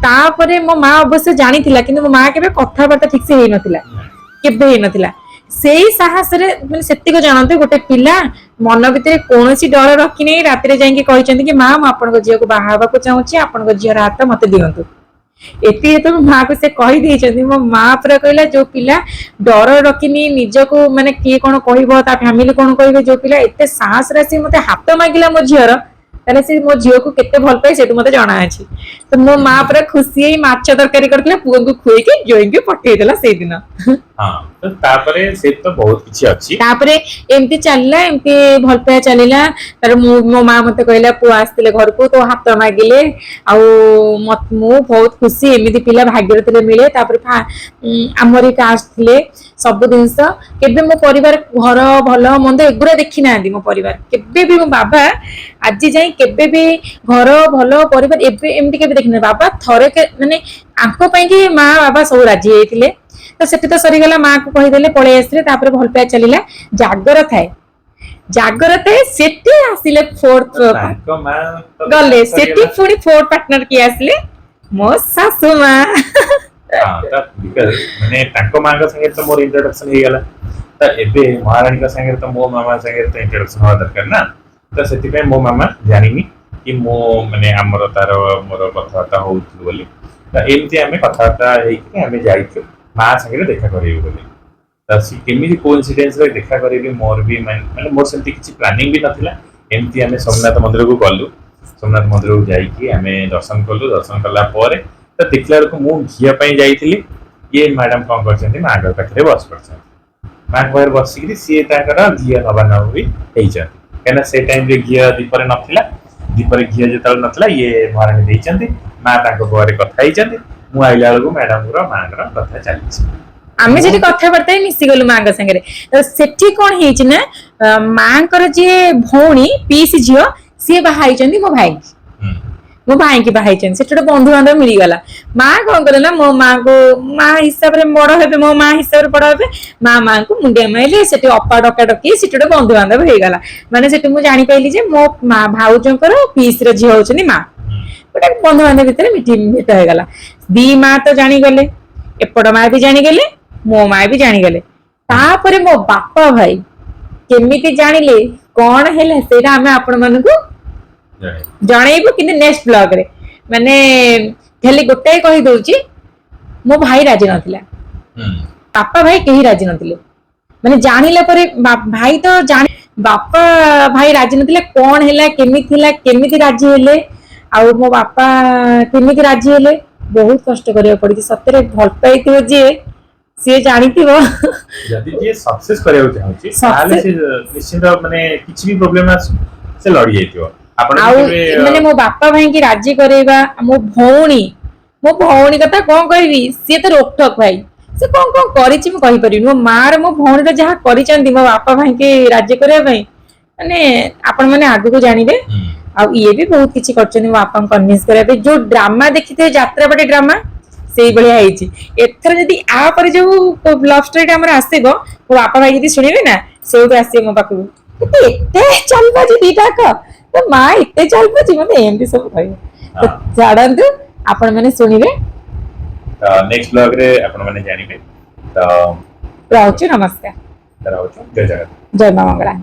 ତାପରେ ମୋ ମା ଅବଶ୍ୟ ଜାଣିଥିଲା, କିନ୍ତୁ ମୋ ମା କେବେ କଥାବାର୍ତ୍ତା ଠିକ ସେ ହେଇନଥିଲା, କେବେ ହେଇନଥିଲା। ସେଇ ସାହସରେ, ମାନେ ସେତିକି ଜାଣନ୍ତୁ, ଗୋଟେ ପିଲା ମନ ଭିତରେ କୌଣସି ଡର ରଖିନେଇ ରାତିରେ ଯାଇକି କହିଛନ୍ତି କି ମା, ମୁଁ ଆପଣଙ୍କ ଝିଅକୁ ବାହା ହେବାକୁ ଚାହୁଁଛି, ଆପଣଙ୍କ ଝିଅର ହାତ ମତେ ଦିଅନ୍ତୁ। ଏତିକି ଯେତେବେଳେ ମାକୁ ସେ କହିଦେଇଛନ୍ତି, ମୋ ମା ପୁରା କହିଲା, ଯୋଉ ପିଲା ଡର ରଖିନି ନିଜକୁ, ମାନେ କିଏ କଣ କହିବ, ତା ଫ୍ୟାମିଲି କଣ କହିବେ, ଯୋଉ ପିଲା ଏତେ ସାହସରେ ଆସି ମତେ ହାତ ମାଗିଲା ମୋ ଝିଅର, ତାହେଲେ ସେ ମୋ ଝିଅକୁ କେତେ ଭଲ ପାଏ ସେଠୁ ମତେ ଜଣା ଅଛି। ତ ମୋ ମା ପୁରା ଖୁସି ହେଇ ମାଛ ତରକାରୀ କରିଥିଲା, ପୁଅଙ୍କୁ ଖୁଏଇକି ଜୋଇଁକି ପଠେଇଦେଲା ସେଇଦିନ। ହଁ, ତ ତାପରେ ସେ ତ ବହୁତ କିଛି ଅଛି। ତାପରେ ଏମିତି ଚାଲିଲା, ଏମିତି ଭଲ ପାଇବା ଚାଲିଲା। ତାପରେ ମୁଁ ମୋ ମା ମତେ କହିଲା, ପୁଅ ଆସିଥିଲେ ଘରକୁ, ତୋ ହାତ ମାଗିଲେ, ଆଉ ମୁଁ ବହୁତ ଖୁସି, ଏମିତି ପିଲା ଭାଗ୍ୟରେ ଥିଲେ ମିଳେ। ତାପରେ ଆମରି କାଷ୍ଟ ଥିଲେ, ସବୁ ଜିନିଷ। କେବେ ମୋ ପରିବାର ଘର ଭଲ ମନ୍ଦ ଏଗୁରା ଦେଖି ନାହାନ୍ତି ମୋ ପରିବାର କେବେ ବି। ମୋ ବାବା ଆଜି ଯାଇ କେବେ ବି ଘର ଭଲ ପରିବାର ଏବେ ଏମିତି କେବେ ଦେଖିନାହାନ୍ତି। ବାବା ଥରେ ମାନେ ଆଙ୍କ ପାଇଁ କି ମା ବାବା ସବୁ ରାଜି ହେଇଥିଲେ। ତ ସେଠି ତ ସରିଗଲା, ମାକୁ କହିଦେଲେ, ପଳେଇ ଆସିଲେ। ତାପରେ ଭଲ ପାଇବା ଚାଲିଲା। ଜାଗର ଥାଏ, ଜାଗର ଥାଏ, ସେଠି ଆସିଲେ ଫୋର୍ଥ ତାଙ୍କ ମା ତ ଗଲେ ସେଠି ସରିଗଲା। ପୁଣି ଫୋର୍ଥ ପାର୍ଟନର କିଏ ଆସିଲେ? ମୋ ଶାଶୁ ମା। ହଁ, ତ because ମାନେ ତାଙ୍କ ମାଙ୍କ ସାଙ୍ଗରେ ତ ମୋର ଇଣ୍ଟ୍ରୋଡକ୍ସନ ହେଇଗଲା, ତ ଏବେ ମହାରାଣୀଙ୍କ ସାଙ୍ଗରେ ତ ମୋ ମାମା ସାଙ୍ଗରେ ତ ଇଣ୍ଟ୍ରୋଡକ୍ସନ ହବା ଦରକାର ନା। ତ ସେଥିପାଇଁ ମୋ ମାମା ଜାଣିନି କି ମୁଁ ମାନେ ଆମର ତାର ମୋର କଥାବାର୍ତ୍ତା ହଉଥିଲୁ ବୋଲି। ତ ଏମିତି ଆମେ କଥାବାର୍ତ୍ତା ହେଇକି ଆମେ ଯାଇଛୁ ମା ସାଙ୍ଗରେ ଦେଖା କରିବୁ ବୋଲି। ତ ସେ କେମିତି କୋଇନ୍ସିଡେନ୍ସରେ ଦେଖା କରିବି, ମୋର ବି ମାନେ ମୋର ସେମିତି କିଛି ପ୍ଲାନିଂ ବି ନଥିଲା। ଏମିତି ଆମେ ସୋମନାଥ ମନ୍ଦିରକୁ ଗଲୁ। ସୋମନାଥ ମନ୍ଦିରକୁ ଯାଇକି ଆମେ ଦର୍ଶନ କଲୁ। ଦର୍ଶନ କଲା ପରେ ତ ଦେଖିଲା ବେଳକୁ ମୁଁ ଘିଅ ପାଇଁ ଯାଇଥିଲି, ଇଏ ମ୍ୟାଡାମ କଣ କରିଛନ୍ତି, ମାଙ୍କ ପାଖରେ ବସି ପଡିଛନ୍ତି। ମାଙ୍କ ପାଖରେ ବସିକିରି ସିଏ ତାଙ୍କର ଘିଅ ନବା ନବି ହେଇଛନ୍ତି, କାହିଁକିନା ସେ ଟାଇମରେ ଘିଅ ଦୀପରେ ନଥିଲା। ଦୀପରେ ଘିଅ ଯେତେବେଳେ ନଥିଲା, ଇଏ ମହାରାଣୀ ଦେଇଛନ୍ତି, ମା ତାଙ୍କ ଘରେ କଥା ହେଇଛନ୍ତି। ମୁଁ ଆଇଲା ବେଳକୁ ମ୍ୟାଡାମଙ୍କର ମାଙ୍କର କଥା ଚାଲିଛି। ଆମେ ସେଠି କଥାବାର୍ତ୍ତା ହେଇ ମିଶିଗଲୁ ମାଙ୍କ ସାଙ୍ଗରେ। ତ ସେଠି କଣ ହେଇଛି ନା, ମାଙ୍କର ଯିଏ ଭଉଣୀ ପିଇସି ଝିଅ, ସିଏ ବାହା ହେଇଛନ୍ତି ମୋ ଭାଇ, ମୋ ଭାଇକି ବାହା ହେଇଛନ୍ତି। ସେଠି ଗୋଟେ ବନ୍ଧୁବାନ୍ଧବ ମିଳିଗଲା। ମା କଣ କଲେ ନା, ମୋ ମାଙ୍କୁ, ମା ହିସାବରେ ବଡ ହେବେ, ମୋ ମା ହିସାବରେ ବଡ ହେବେ, ମା ମାଙ୍କୁ ମୁଣ୍ଡିଆ ମାଇଲେ। ସେଠି ଅପା ଡକା ଡକି ସେଠି ଗୋଟେ ବନ୍ଧୁବାନ୍ଧବ ହେଇଗଲା। ମାନେ ସେଠି ମୁଁ ଜାଣିପାରିଲି ଯେ ମୋ ମା ଭାଉଜଙ୍କର ପିଇସିର ଝିଅ ହଉଛନ୍ତି ମା। ଗୋଟେ ବନ୍ଧୁବାନ୍ଧବ ଭିତରେ ମିଠି ଭେଟ ହେଇଗଲା। ଦି ମା ତ ଜାଣିଗଲେ, ଏପଟ ମା ବି ଜାଣିଗଲେ, ମୋ ମା ବି ଜାଣିଗଲେ। ତାପରେ ମୋ ବାପା ଭାଇ କେମିତି ଜାଣିଲେ, କଣ ହେଲା, ସେଇଟା ଆମେ ଆପଣ ମାନଙ୍କୁ ଜଣେଇବୁ, କିନ୍ତୁ ନେକ୍ସଟ ବ୍ଲଗ ରେ। ମାନେ ଖାଲି ଗୋଟାଏ କହିଦଉଛି, ମୋ ଭାଇ ରାଜି ନଥିଲା। ବାପା ଭାଇ କେହି ରାଜି ନଥିଲେ। ମାନେ ଜାଣିଲା ପରେ ଭାଇ ତ ଜାଣି, ବାପା ଭାଇ ରାଜି ନଥିଲେ। କଣ ହେଲା, କେମିତି ହେଲା, କେମିତି ରାଜି ହେଲେ, ଆଉ ମୋ ବାପା କେମିତି ରାଜି ହେଲେ, ବହୁତ କଷ୍ଟ କରିବାକୁ ପଡିଛି। ସତରେ ଭଲ ପାଇଥିବ ଯିଏ, ସିଏ ଜାଣିଥିବ। ଯଦି ଯିଏ ସକ୍ସେସ କରିବାକୁ ଚାହୁଁଛି, ତାହେଲେ ସେ ନିଶ୍ଚିନ୍ତ ମାନେ କିଛି ବି ପ୍ରୋବ୍ଲେମ ଆସୁ, ସେ ଲଢି ଯାଇଥିବ। ଆପଣ ବି ଆଉ କେବେ ମାନେ ମୋ ବାପା ଭାଇଙ୍କି ରାଜି କରେଇବା, ମୋ ଭଉଣୀ କଥା କଣ କହିବି, ସିଏ ତ ରୋକଠୋକ ଭାଇ। ସେ କଣ କଣ କରିଛି ମୁଁ କହିପାରିବିନି। ମୋ ମାର ମୋ ଭଉଣୀର ଯାହା କରିଛନ୍ତି ମୋ ବାପା ଭାଇଙ୍କି ରାଜି କରିବା ପାଇଁ, ମାନେ ଆପଣ ମାନେ ଆଗକୁ ଜାଣିବେ। ଆଉ ଇଏ ବି ବହୁତ କିଛି କରିଛନ୍ତି ମୋ ବାପାଙ୍କୁ କନଭିନ୍ସ କରିବା ପାଇଁ। ଯୋଉ ଡ୍ରାମା ଦେଖିଥିବେ, ଯାତ୍ରାପାଟି ଡ୍ରାମା, ସେଇଭଳିଆ ହେଇଛି। ଏଥର ଯଦି ଆ ପରେ ଯୋଉ ଲଭ୍ ଷ୍ଟୋରିଟା ଆମର ଆସିବ, ମୋ ବାପା ଭାଇ ଯଦି ଶୁଣିବେ ନା, ସେଇଠୁ ଆସିବେ ମୋ ପାଖକୁ, "ତୁ ଏତେ ଚାଲବାଜି ଦିଟାକ, ତୋ ମା ଏତେ ଚାଲବାଜି", ମତେ ଏମିତି ସବୁ କହିବେ। ତ ଛାଡନ୍ତୁ, ଆପଣ ମାନେ ଶୁଣିବେ। ତ ନେକ୍ସଟ ବ୍ଲଗ ରେ ଆପଣ ମାନେ ଜାଣିବେ ତ। ରହୁଛୁ, ନମସ୍କାର। ରହୁଛୁ, ଜୟ ଜଗନ୍ନାଥ। ଜୟ ମା ମଙ୍ଗଳା।